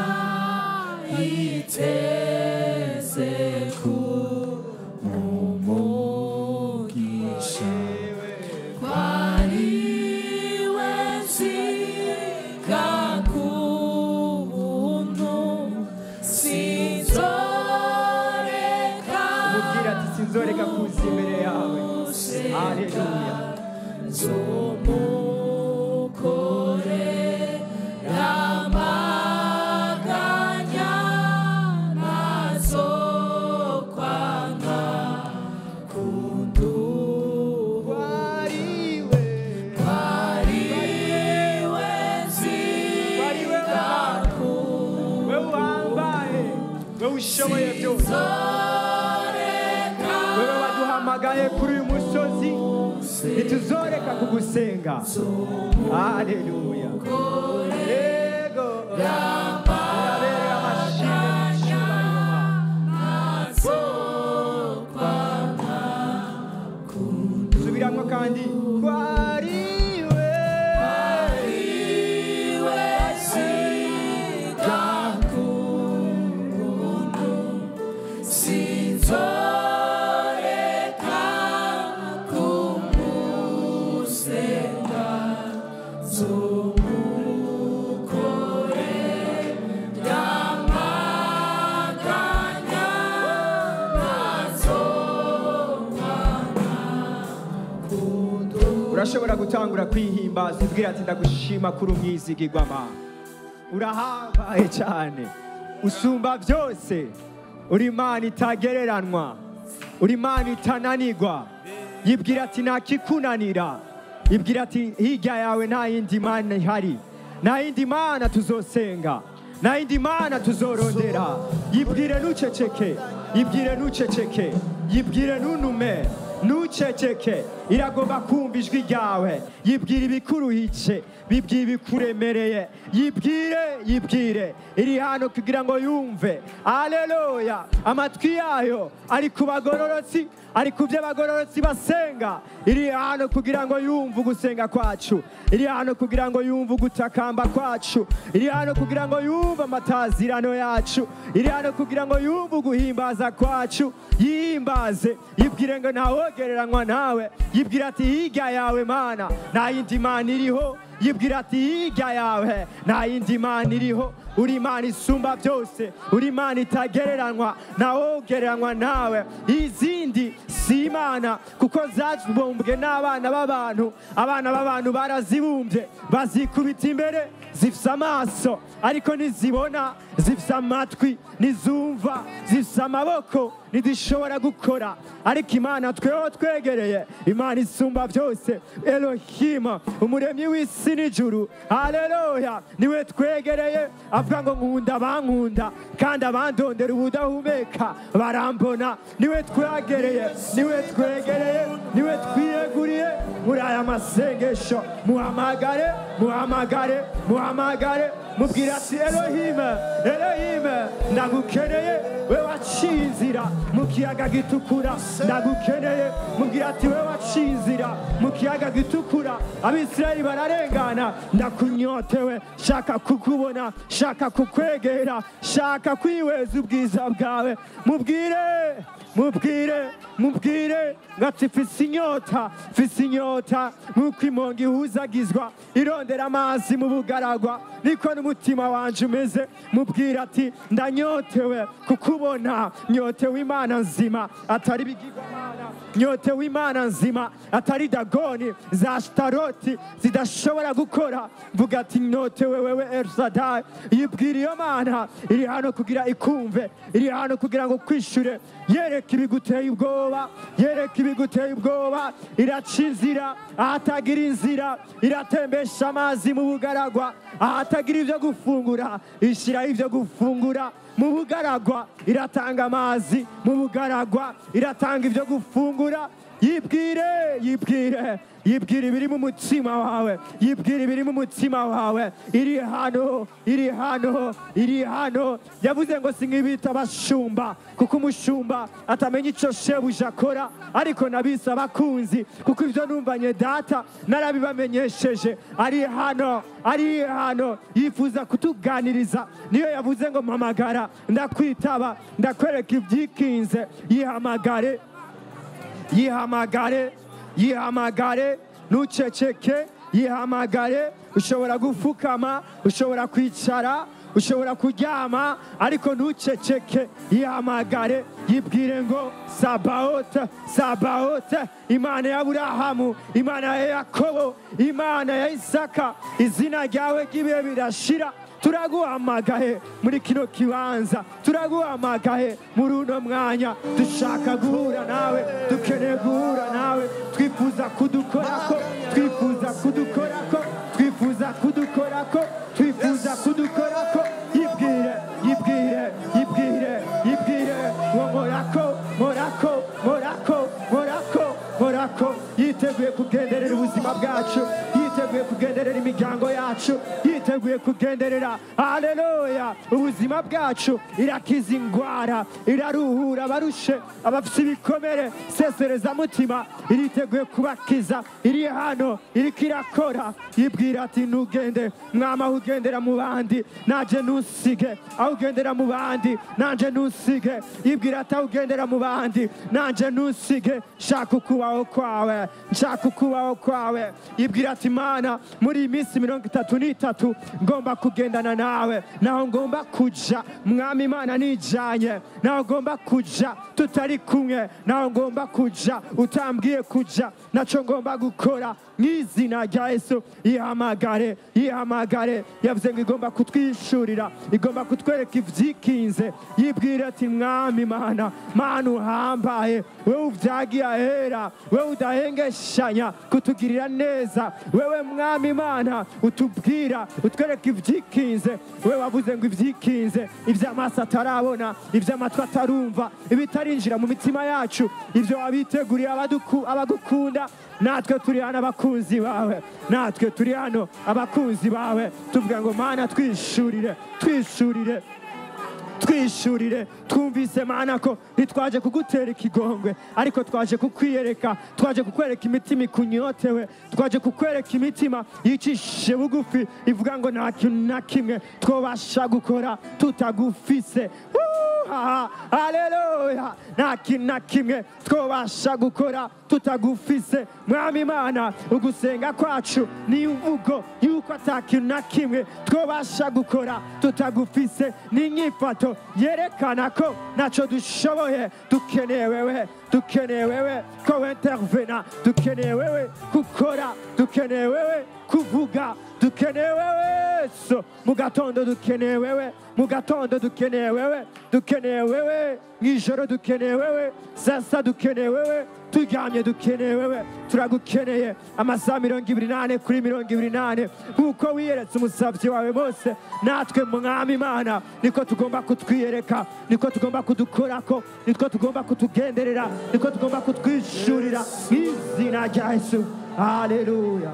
iteze ku mumugisha kwari we nziga ku buntu sinzoreka Umubwire ati sinzoreka kuza imbere yawe. Haleluya. Nzomukore amaganya nazokwanga kunduha Wariwe kwari we Kwari we nziga ku wewe uhambaye, wewe ushoboye byose, sinzoreka wewe waduhamagaye kuri uyu musozi, ntituzoreka kugusenga. Haleluya. Yego. Urabereye amashimwe n'icyubahiro, nazokwanga Mana. Subiramwo kandi kwariwe Sinzoreka kumusenga zomukore amaganya nazokwanga Urashobora gutangura kwihimbaza ubwira ati ndagushima kuri umwizigirwa Mana, urahambaye cyane, usumba byose, uri Imana itagereranwa, uri Imana itananirwa. Yibwira ati ntakikunanira, yibwira ati hirya yawe nta yindi mana ihari, nta yindi mana tuzosenga, nta yindi mana tuzorondera. Yibwire ntuceceke, yibwire ntuceceke, yibwire ntunume, ntuceceke. Iragomba kumva ijwi ryawe. Yibwire ibikuruhice, bibwire ibikuremereye, yibwire, yibwire. Iri hano kugira ngo yumve. Haleluya. Amatwi yayo ari ku bagororotsi, ari ku byo abagororotsi basenga. Iri hano kugira ngo yumve ugusenga kwacu, iri hano kugira ngo yumve ugutakamba kwacu, iri hano kugira ngo yumve amatazirano yacu, iri hano kugira ngo yumve uguhimbaza kwacu. Yihimbaze, yibwire ngo ntawogereranywa nawe. Yibwira ati hirya yawe Mana nta yindi mana iriho. Yibwira ati hirya yawe nta yindi mana iriho, uri Imana isumba byose, uri Imana itagereranywa, ntawogereranywa nawe. Izindi si Imana kuko zabumbwe n'abana b'abantu, abana b'abantu barazibumbye bazikubita imbere, zifise amaso ariko ntizibona, zifise amatwi ntizumva, zifise amaboko ntizishobora gukora. Ariko Imana tweho twegereye, Imana isumba byose, Elohim, umuremyi w'isi n'ijuru. Haleluya. Niwe twegereye, avuga ngo nkunda abankunda kandi abandondera ubudahumeka barambona. Niwe twegereye, niwe twegereye, niwe twiyeguriye muri aya masengesho. Muhamagare, muhamagare, muhamagare. Mubwira ati Elohim, Elohim, ndagukeneye, we waciye inzira mu kiyaga gitukura, ndagukeneye. Mubwira ati we waciye inzira mu kiyaga gitukura, Abisirayeli bararengana, ndakunyotewe, shaka kukubona, shaka kukwegera, shaka kwihweza ubwiza bwawe. Mubwire, mubwire, mubwire ngati mfise inyota, mfise inyota nk'uko imongo ihuzagizwa irondera amazi mu bugaragwa, niko n'umutima wanje umeze. Mubwira ati ndanyotewe kukubona, nyotewe Imana nzima atari ibigirwamana, nyotewe Imana nzima atari Dagoni za Ashitaroti zidashobora gukora. Mvuga ati nyotewe wewe El Shaddai. Yibwira iyo Mana iri hano kugira ikumve, iri hano kugira ngo kwishure, yereka ibiguteye ubwoba, yereka ibiguteye ubwoba. Iraca inzira ahatagira inzira, iratembesha amazi mu bugaragwa, ahatagira ibyo gufungura ishyiraho ibyo gufungura mu bugaragwa, iratanga amazi mu bugaragwa, iratanga ibyo gufungura. Yibwire, yibwire, yibwire ibiri mu mutima wawe, yibwire ibiri mu mutima wawe. Iri hano, iri hano, iri hano. Yavuze ngo sinkibita abashumba, kuko umushumba atamenya ico shebuja akora, ariko nabise abakunzi, kuko ivyo numvanye data narabibamenyesheje. Ari hano, ari hano, yifuza kutuganiriza. Niyo yavuze ngo mpamagara, ndakwitaba, ndakwereka ibyikinze. Yihamagare, yihamagare, yihamagare, ntuceceke, yihamagare. Ushobora gufukama, ushobora kwicara, ushobora kuryama, ariko ntuceceke. Yihamagare, yibwire ngo Sabaoth, Sabaoth, Imana ya Aburahamu, Imana ya Yakobo, Imana ya Isaka, izina ryawe ry'ibihe birashira. Turaguhamagaye muri kino kibanza, turaguhamagaye muri uno mwanya. Dushaka guhura nawe, dukeneye guhura nawe, twifuza kudukorako, twifuza kudukorako, twifuza kudukorako, twifuza kudukorako. Yibwire, yibwire, yibwire, yibwire ngo nkorako, nkorako, nkorako, nkorako, nkorako. Yiteguye kugenderera ubuzima bwacu, yiteguye kugenderera imiryango yacu, yiteguye kugenderera, haleluya, ubuzima bwacu. Irakiza ingwara, iraruhura abarushe, abafite ibikomere, sesereza mutima, iriteguye kubakiza. Iri hano, iriko irakora. Yibwira ati ntugende mwama, aho ugendera mu bandi nanje ntusige, aho ugendera mu bandi nanje ntusige. Yibwira ati aho ugendera mu bandi nanje ntusige, shaka ukubaho kwawe, nshaka ukubaho kwawe. Yibwira ati Mana, muri iyi minsi 33 ngomba kugendana nawe, naho ngomba kuja mwami Imana nijanye, naho ngomba kuja tutari kumwe, naho ngomba kuja utambwiye kuja, naco ngomba gukora mw'izina rya Yesu. Yihamagare, yihamagare. Yavuze ngo igomba kutwishurira, igomba kutwereka ivyikinze. Yibwira ati mwami Mana, Mana uhambaye, wewe uvyagiye ahera, wewe udahengeshanya kutugirira neza, wewe mwami Mana utubwira, utwereka ivyikinze. Wewe wavuze ngo ivyikinze, ivy'amaso atarabona, ivy'amatwi atarumva, ibitarinjira mu mitima yacu, ivyo wabiteguriye abagukunda. Natwe turi hano abakunzi bawe, natwe turi hano abakunzi bawe, tuvuga ngo Mana twishurire, twishurire, twishurire. Twumvise Mana ko ntitwaje kugutera ikigongwe, ariko twaje kukwiyereka, twaje kukwereka imitima ikunyotewe, twaje kukwereka imitima yicishije bugufi, ivuga ngo nta kintu na kimwe twobasha gukora tutagufise. Haleluya, nta kintu na kimwe twobasha gukora tutagufise. Mwami Imana, ugusenga kwacu ni imvugo yuko ata kintu na kimwe twobasha gukora tutagufise, ni inyifato yerekana ko naco dushoboye. Dukeneye wewe, dukeneye wewe ko intervena, dukeneye wewe gukora, dukeneye wewe kuvuga, dukeneye wewe so mu gatondo, dukeneye wewe mu gatondo, dukeneye wewe, dukeneye wewe mw'ijoro, dukeneye wewe sasa, dukeneye wewe turyamye, dukeneye wewe. Turagukeneye amasaha 24 kuri 24, nkuko wiyeretse umusavyi wawe Mose, natwe mwami Imana niko tugomba kutwiyereka, niko tugomba kudukorako, niko tugomba kutugenderera, niko tugomba kutwishurira mw'izina rya Yesu. Haleluya.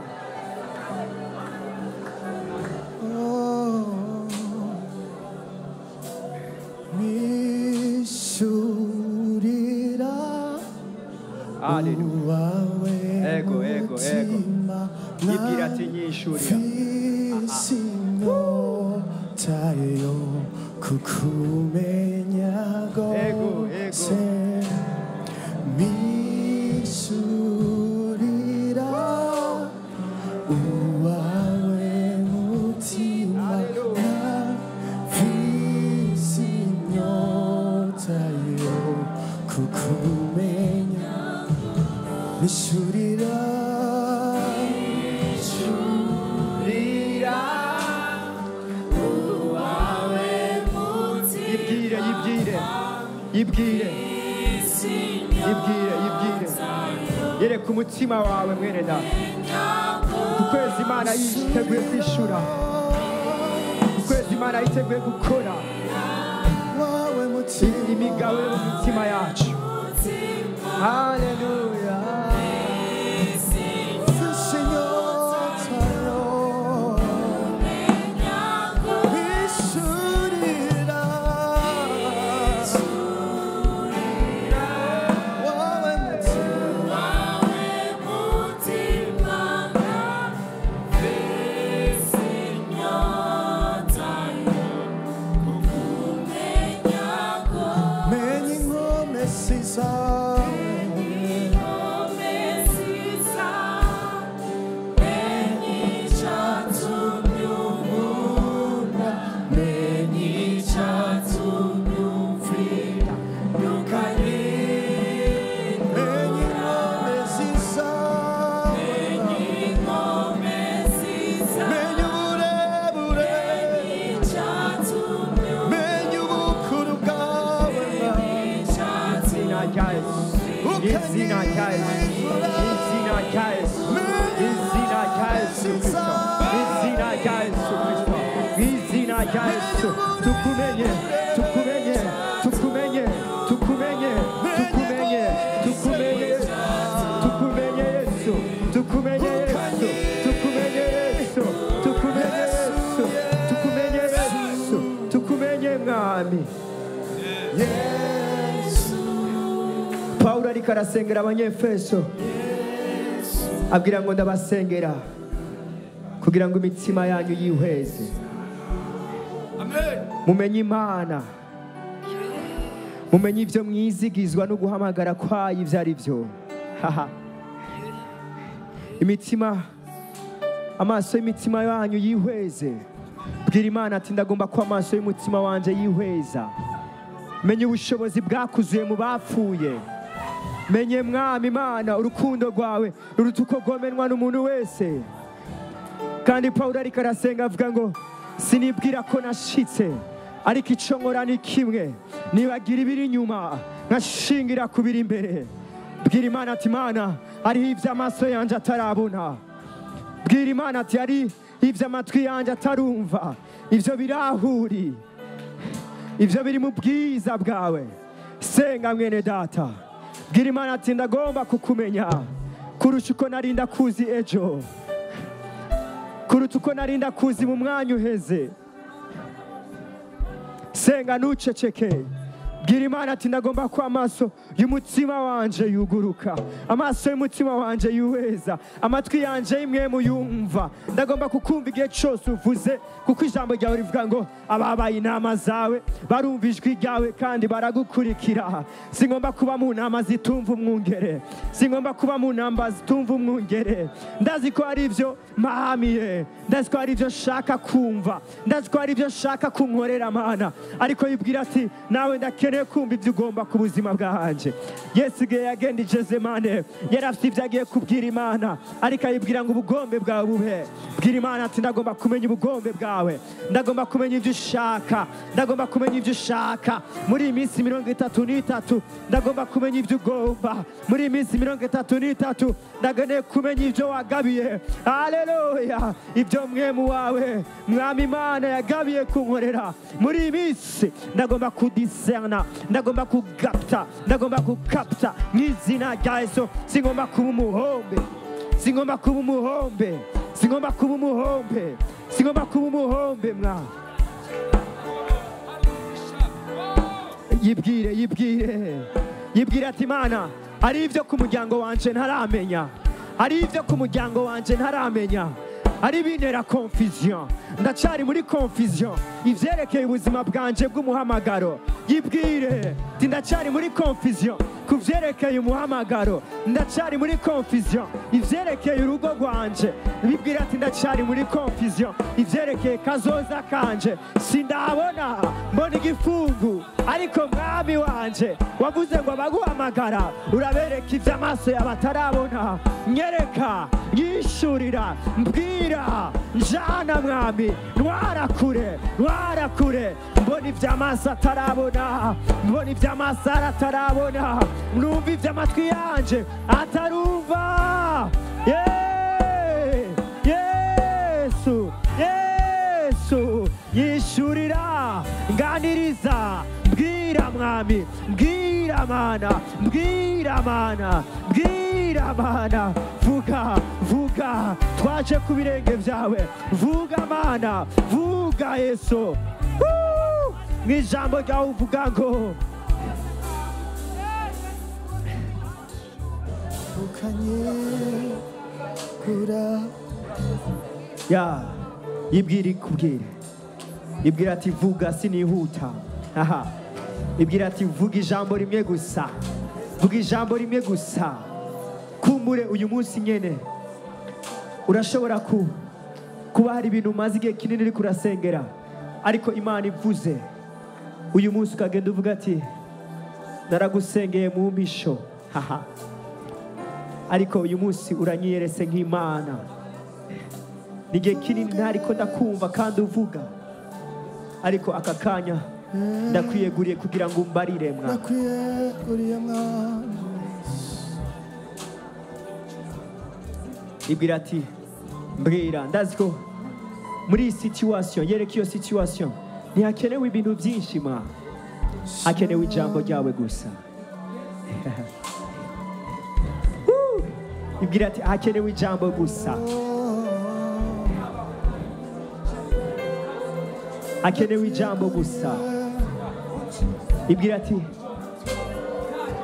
Haleluya. Ego, ego, ego. Yibwira ati nyishurira. Ego, ego. Mishurira uwawe mutima mfise inyota yo kukumenya mishurira Mishurira uwawe mutima. Yibwire, yibwire, yibwire, yibwire, yibwire. Yereka umutima wawe mwene data. Ku kwezi Imana yiteguye kwishura, ku kwezi Imana yiteguye gukora wawe mutima imigabo yo mu mitima yacu. Haleluya. mfise inyota yo mishurira wawe mutima Menye inkomezi zawe Menye inkomezi zawe Menye uburebure Menye ubukuru bwawe Izina rya Yesu. Izina rya Yesu. Izina rya Yesu. Izina rya Yesu Kristo. Izina rya Yesu Kristo. Izina rya Yesu. Tukumenye, tukumenye, tukumenye, tukumenye, tukumenye, tukumenye Yesu. Tukumenye Yesu. Tukumenye Yesu. Tukumenye Yesu. Tukumenye Yesu. Tukumenye Yesu. Tukumenye Mwami. Yesu Pawulo ariko arasengera abanyefeso abwira ngo ndabasengera kugira ngo imitima yanyu yihweze, mumenye Imana, mumenye ibyo mwizigizwa no guhamagara kwayo ibyo ari byo. Haha. Imitima, amaso y'imitima yanyu yihweze. Bwira Imana ati ndagomba ko amaso y'umutima wanje yihweza. Menye ubushobozi bwakuzuye mu bapfuye. Menye Mwami Imana urukundo rwawe ruruta uko rwomenwa n'umuntu wese. Kandi Pawulo ariko arasenga avuga ngo sinibwira ko nashitse, ariko ico nkora ni kimwe, nibagira ibiri inyuma nkashingira ku biri imbere. Bwira Imana ati Imana hariho ibyo amaso yanje atarabona. Bwira Imana ati hari ibyo amatwi yanje atarumva, ibyo birahuri, ibyo biri mu bwiza bwawe. Senga mwene data, bwira Imana ati ndagomba kukumenya kurusha uko nari ndakuzi ejo, kuruta uko nari ndakuzi mu mwanya uheze. Senga ntuceceke. Bwira Imana ati ndagomba ko amaso y'umutima wanje yuguruka, amaso y'umutima wanje yuheza, amatwi yanje imwe yumva. Ndagomba kukumva igihe cyose uvuze, kuko ijambo ryawe rivuga ngo ababaye inama zawe barumva ijwi ryawe kandi baragukurikira. Singomba kuba mu nama zitumva umwungere, singomba kuba mu nama zitumva umwungere. Ndazi ko ari ibyo mpahamiye, ndazi ko ari ibyo nshaka kumva, ndazi ko ari ibyo nshaka kunkorera Mana. Ariko yibwira ati nawe ndakeneye kumva ibyo ugomba ku buzima bwanje. Yesu igihe yagenda i Getsemane yari afite ibyo agiye kubwira Imana, ariko ayibwira ngo ubugombe bwawe bube. Bwira Imana ati ndagomba kumenya ubugombe bwawe, ndagomba kumenya ibyo ushaka, ndagomba kumenya ibyo ushaka muri iyi minsi 33. Ndagomba kumenya ibyo ugomba muri iyi minsi 33. Ndakeneye kumenya ibyo wagabiye. Haleluya. Ibyo mwemu wawe Mwami Imana yagabiye kunkorera muri iyi minsi, ndagomba kudiserna, ndagomba kugapta, ndagomba kukapta mu izina rya Yesu. Singomba kuba umuhombe, singomba kuba umuhombe, singomba kuba umuhombe, singomba kuba umuhombe mwa. Yibwire, yibwire, yibwire ati Imana Hari ibyo ku muryango wanje ntaramenya, hari ibyo ku muryango wanje ntaramenya, hari bintera confusion, ndacyari muri confusion ivyerekeye ubuzima bwanje bw'umuhamagaro. Yibwire ati ndacyari muri confusion ku vyerekeye umuhamagaro, ndacyari muri confusion ivyerekeye urugo rwanje. Bibwira ati ndacyari muri confusion ivyerekeye kazoza kanje, sindabona mbona igifungu, ariko mwami wanje wavuze ngo abaguhamagara urabereka ivy'amaso yabatarabona. Nyereka, yishurira, mbwira, njana mwami, ntwara kure, ntwara kure, mbona ivy'amaso atarabona, mbona ivy'amaso atarabona, numva ivy'amatwi yanje atarumva. Yesu, Yesu, yishurira, nganiriza, mbwira mwami, mbwira mana, mbwira mana, mbwira mana, vuga, vuga, twaje ku birenge vyawe, vuga mana, vuga Yesu. Mw'ijambo ryawe uvuga ngo ukanyegura. Ya ibwira ikubwira, ibwira ati vuga sinihuta. Aha, ibwira ati vuga ijambo rimwe gusa, vuga ijambo rimwe gusa. Kumbure uyu munsi nyene urashobora kuba hari ibintu umaze igihe kinini uriko urasengera, ariko Imana ivuze uyu munsi ukagenda uvuga ati naragusengeye mu mpisho, haha, ariko uyu munsi uranyiyerese nk'Imana. N'igihe kinini ntariko ndakumva kandi uvuga, ariko aka kanya ndakwiyeguriye kugira ngo umbarire mwa. Ndakwiyeguriye mwami. Ibwira ati mbwira, ndazi ko muri iyi situation, yereka iyo situation, ntihakenewe ibintu byinshi mwa, hakenewe ijambo ryawe gusa. Ibwira ati hakenewe ijambo gusa, hakenewe ijambo gusa. Ibwira ati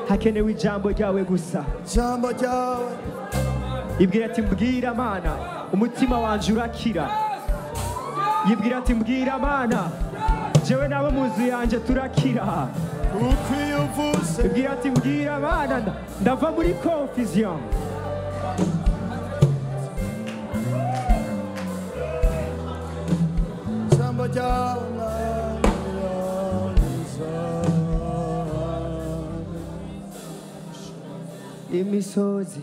hakenewe ijambo ryawe gusa, ijambo ryawe. Ibwira ati mbwira mana, umutima wanje urakira. Yibwira ati mbwira mana, jewe nabo mu nzu yanje turakira. Ibwira ati mbwira mana, ndava muri confusion. Ijambo ryawe imisozi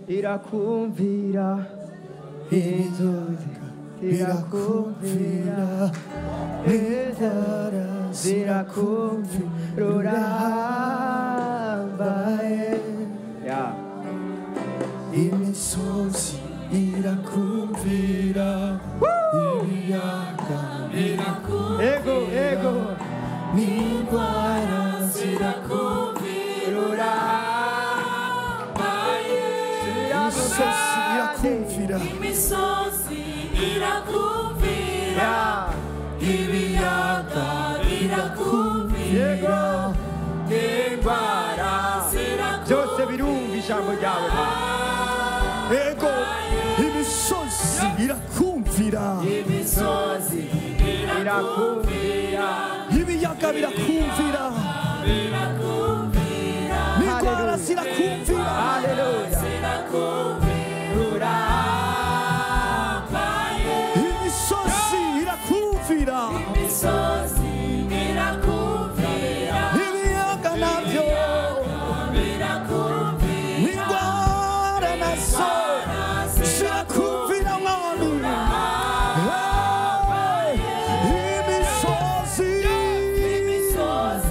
irakumvira, inzuzi zirakumvira, inzara zirakumvira, urahambaye. Imisozi irakumvira, ibiyaga birakumvira, ego ego, n'indwara zirakumvira, urahambaye. Imisozi irakumvira, imisozi irakumvira, ibiyaga birakumvira, n'indwara zirakumvira, byose birumva ijambo ryawe. Ego, imisozi irakumvira, imisozi irakumvira, ibiyaga birakumvira, n'indwara zirakumvira. Haleluya. Imisozi irakumvira, imisozi irakumvira, ibiyaga nabyo birakumvira, n'indwara nazo zirakumvira mwami. Imisozi imisozi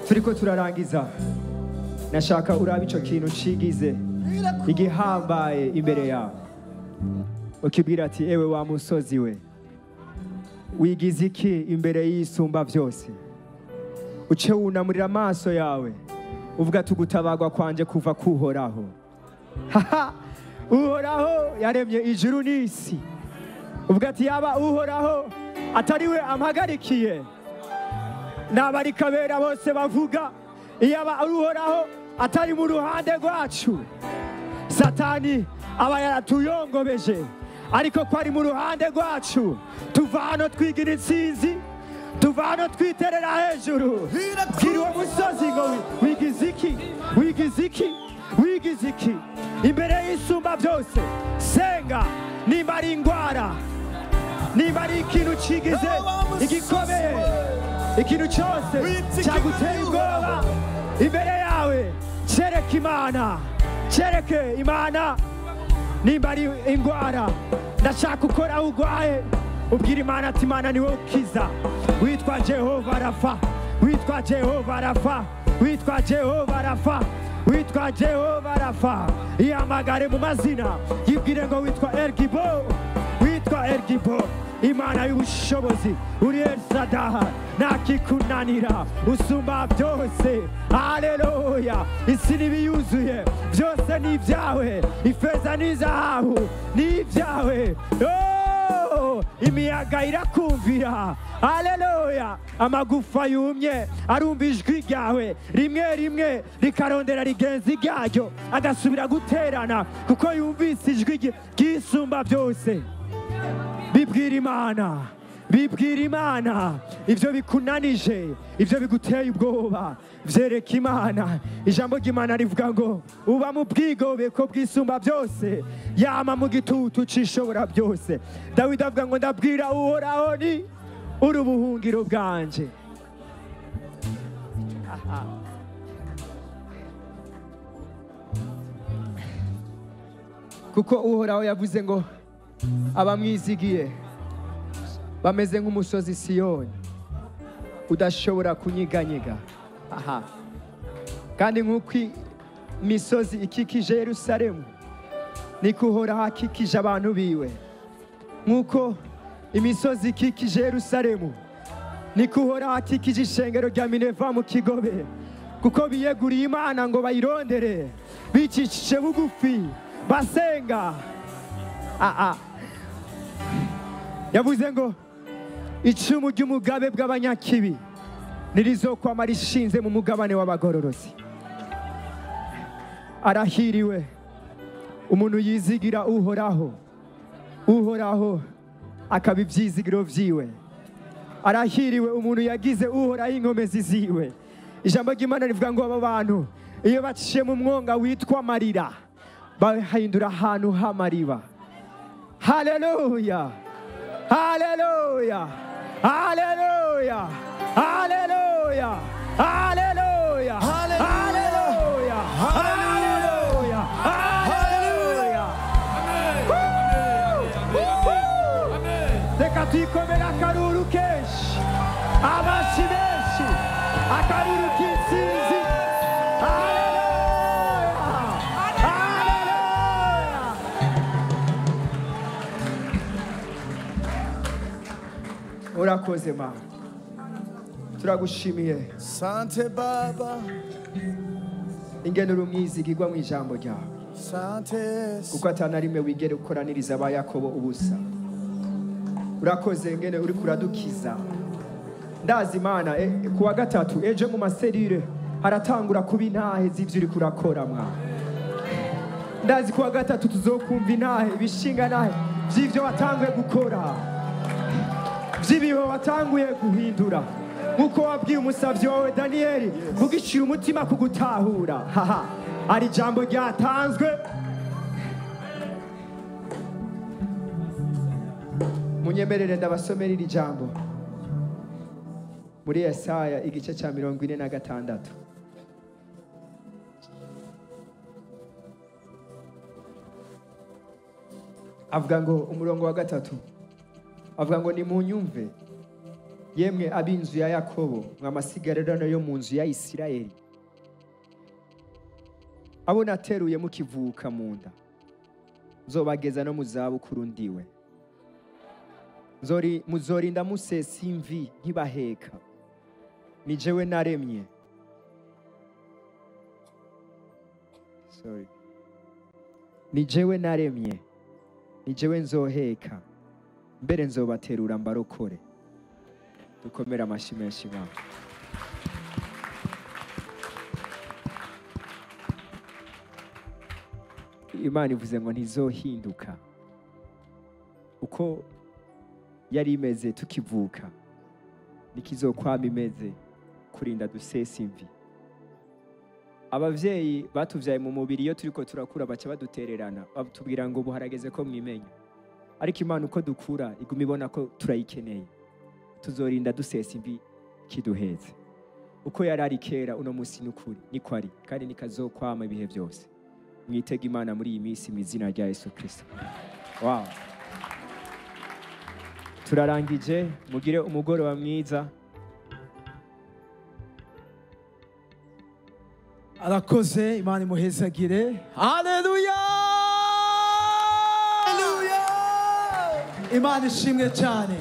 Turiko turarangiza, nashaka urabe ico kintu cigize igihambaye imbere yawe, ukibwira ati ewe wa musozi we, wigize iki imbere y'isumba byose? Uce wunamurira amaso yawe uvuga ati ugutabagwa kwanje kuva kuhoraho. Uhoraho yaremye ijuru n'isi. Uvuga ati yaba Uhoraho atari we ampagarikiye, n'abarikabera bose bavuga, iyaba Uhoraho atari mu ruhande rwacu, Satani aba yaratuyongobeje, ariko ko ari mu ruhande rwacu, tuva hano twigira intsinzi, tuva hano twiterera hejuru. Bwira uwo musozi ngo wigize iki, wigize iki, wigize iki imbere y'isumba byose. Senga nimba ari ingwara, nimba ari ikintu cigize igikomeye, ikintu cyose cyaguteye ubwoba imbere yawe, cereka Imana, cereke Imana. Nimba ari ingwara, ndashaka ukora aho urwaye, ubwira Imana ati Imana ni wowe ukiza, witwa Jehova Rafa, witwa Jehova Rafa, witwa Jehova Rafa, witwa Jehova Rafa. Ihamagare mu mazina, yibwire ngo witwa El Gibo, witwa El Gibo, Imana y'ubushobozi, uri El Shaddai, ntakikunanira, usumba byose. Haleluya! Isi n'ibiyuzuye byose ni ibyawe, ifeza n'izahabu ni ibyawe. Oh, imiyaga irakumvira. Haleluya! Amagufa yumye arumva ijwi ryawe, rimwe rimwe rikarondera rigenzi ryaryo, agasubira guterana kuko yumvise ijwi ry'isumba byose. Bibwira Imana, bibwira Imana ibyo bikunanije, ibyo biguteye ubwoba, vyereka Imana. Ijambo ry'Imana rivuga ngo uba mu bwigobeko bw'isumba byose, yama mu gitutu cishobora byose. Dawidi avuga ngo ndabwira Uhoraho ni uri ubuhungiro bwanje. Kuko Uhoraho yavuze ngo abamwizigiye bameze nk'umusozi Siyoni udashobora kunyiganyiga. Aha. Kandi nk'uko imisozi ikikije Yerusalemu, niko Uhoraho akikije abantu biwe. Nk'uko imisozi ikikije Yerusalemu, niko Uhoraho akikije ishengero rya Mineva mu Kigobe, kuko biyeguriye Imana ngo bayirondere, bicishije bugufi basenga. Yavuze ngo icumu ry'umugabe bw'abanyakibi nirizokwama rishinze mu mugabane w'abagororozi. Arahiriwe umuntu yizigira Uhoraho, Uhoraho akaba ibyizigiro vyiwe. Arahiriwe umuntu yagize Uhoraho inkomezi ziwe. Ijambo ry'Imana rivuga ngo aba bantu iyo baciye mu mwonga witwa amarira, bahindura ahantu h'amariba. Haleluya! Haleluya! Haleluya! Haleluya! Haleluya! Haleluya! Haleluya! Haleluya! Reka tuyikomere akaruru kenshi, abashi benshi, akaruru k'intsinzi. Haleluya! Haleluya! Urakoze Mana, turagushimiye. Sante Baba, ingene uri umwizigirwa mu ijambo ryawe. Sante. Kuko atana rimwe wigere ukoraniriza aba Yakobo ubusa. Urakoze ingene uri kuradukiza. Ndazi Imana kuwa gatatu ejo mu maserire haratangura kuba intahe z'ivyo uri kurakora mwana. Ndazi kuwa gatatu tuzokumva intahe, ibishinga ntahe vy'ivyo watanguye gukora, vy'ibihe watanguye guhindura. Nkuko wabwiye umusavyi wawe Daniyeli kugishira umutima kugutahura. Haha, ari ijambo ryatanzwe. Munyemerere ndabasomera iri jambo muri Yesaya igice cya 46. Avuga ngo umurongo wa 3 avuga ngo nimunyumve Yemwe ab'inzu ya Yakobo, mwe amasigarirano yo mu nzu ya Isirayeli, abo nateruye mukivuka mu nda, nzobageza no mu zabukuru ndiwe. Muzorinda musesa imvi nkibaheka. Ni jewe naremye. Sorry. Ni jewe naremye, ni jewe nzoheka, mbere nzobaterura mbarokore. Dukomere amashyi menshi Imana. Imana ivuze ngo ntizohinduka. Uko yari imeze tukivuka, nikizokwama imeze kurinda dusesa imvi. Abavyeyi batuvyaye mu mubiri, iyo turiko turakura baca badutererana, batubwira ngo ubu harageze ko mwimenya. Ariko Imana uko dukura iguma ibona ko turayikeneye. Tuzorinda dusesa imvi kiduheze. Uko yari ari kera, uno musi n'ukuri niko ari, kandi nikazokwama ibihe byose. Mwitege Imana muri iyi minsi mu izina rya Yesu Kristo. Wow. Turarangije, mugire umugoroba mwiza. Arakoze, Imana imuhezagire. Haleluya! Imana ishimwe cyane.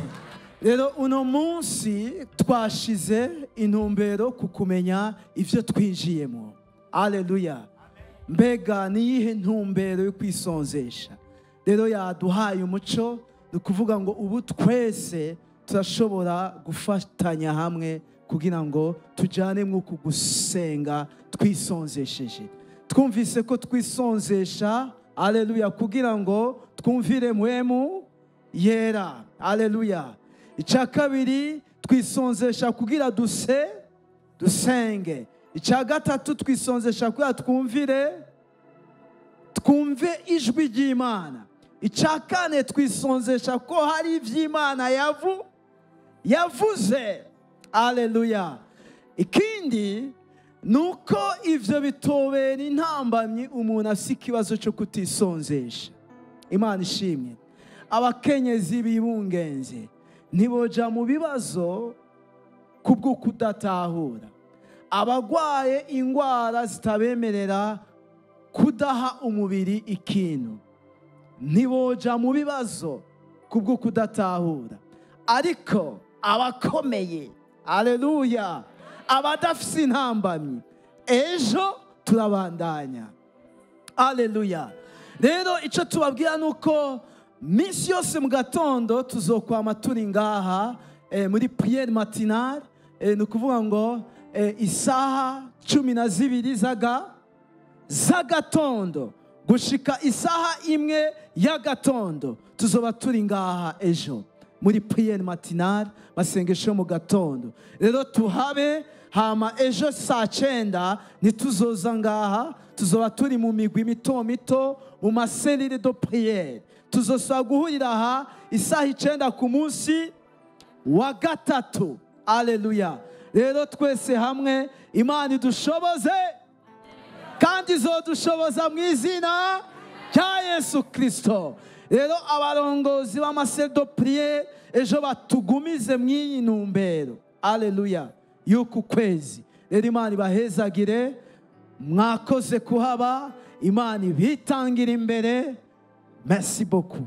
Rero uno munsi twashize intumbero ku kumenya ivyo twinjiyemo. Haleluya! Mbega ni iyihe ntumbero yo kwisonzesha? Rero yaduhaye umuco, ni ukuvuga ngo ubu twese turashobora gufatanya hamwe kugira ngo tujyane mw'uku gusenga twisonzesheje. Twumvise ko twisonzesha, haleluya, kugira ngo twumvire mpwemu yera. Haleluya. Icya kabiri, twisonzesha kugira dusenge. Icya gatatu, twisonzesha kugira twumve ijwi ry'Imana. Icya kane, twisonzesha ko hari iby'Imana yavuze. Haleluya. Ikindi nuko ivyo bitobera intambamyi umuntu afise ikibazo cyo kutisonzesha. Imana ishimwe. Abakenyezi bibungenze ntiboja mu bibazo kubwo kudatahura. Abagwaye ingwara zitabemerera kudaha umubiri ikintu ntiboja mu bibazo kubwo kudatahura. Ariko abakomeye, haleluya, abadafise intambamyi, ejo turabandanya. Haleluya. Rero ico tubabwira nuko minsi yose mu gatondo tuzokwama turi ngaha muri prière matinale, ni ukuvuga ngo isaha 12 z'agatondo gushika isaha 1 y'agatondo tuzoba turi ngaha ejo muri prière matinale, masengesho mu gatondo. Rero tuhabe, hama ejo saa 9 ntituzoza ngaha, tuzoba turi mu migwi mito mito mu maselire de prière. Tuzosaba guhurira aha isaha 9 ku munsi wa gatatu. Haleluya. Rero twese hamwe Imana idushoboze, kandi izodushoboza mu izina rya Yesu Kristo. Rero abarongozi b'amasele de prière ejo batugumize mw'iyi ntumbero. Haleluya. Y'uku kwezi. Rero Imana ibahezagire, mwakoze kuhaba, Imana ibitangira imbere. Merci beaucoup.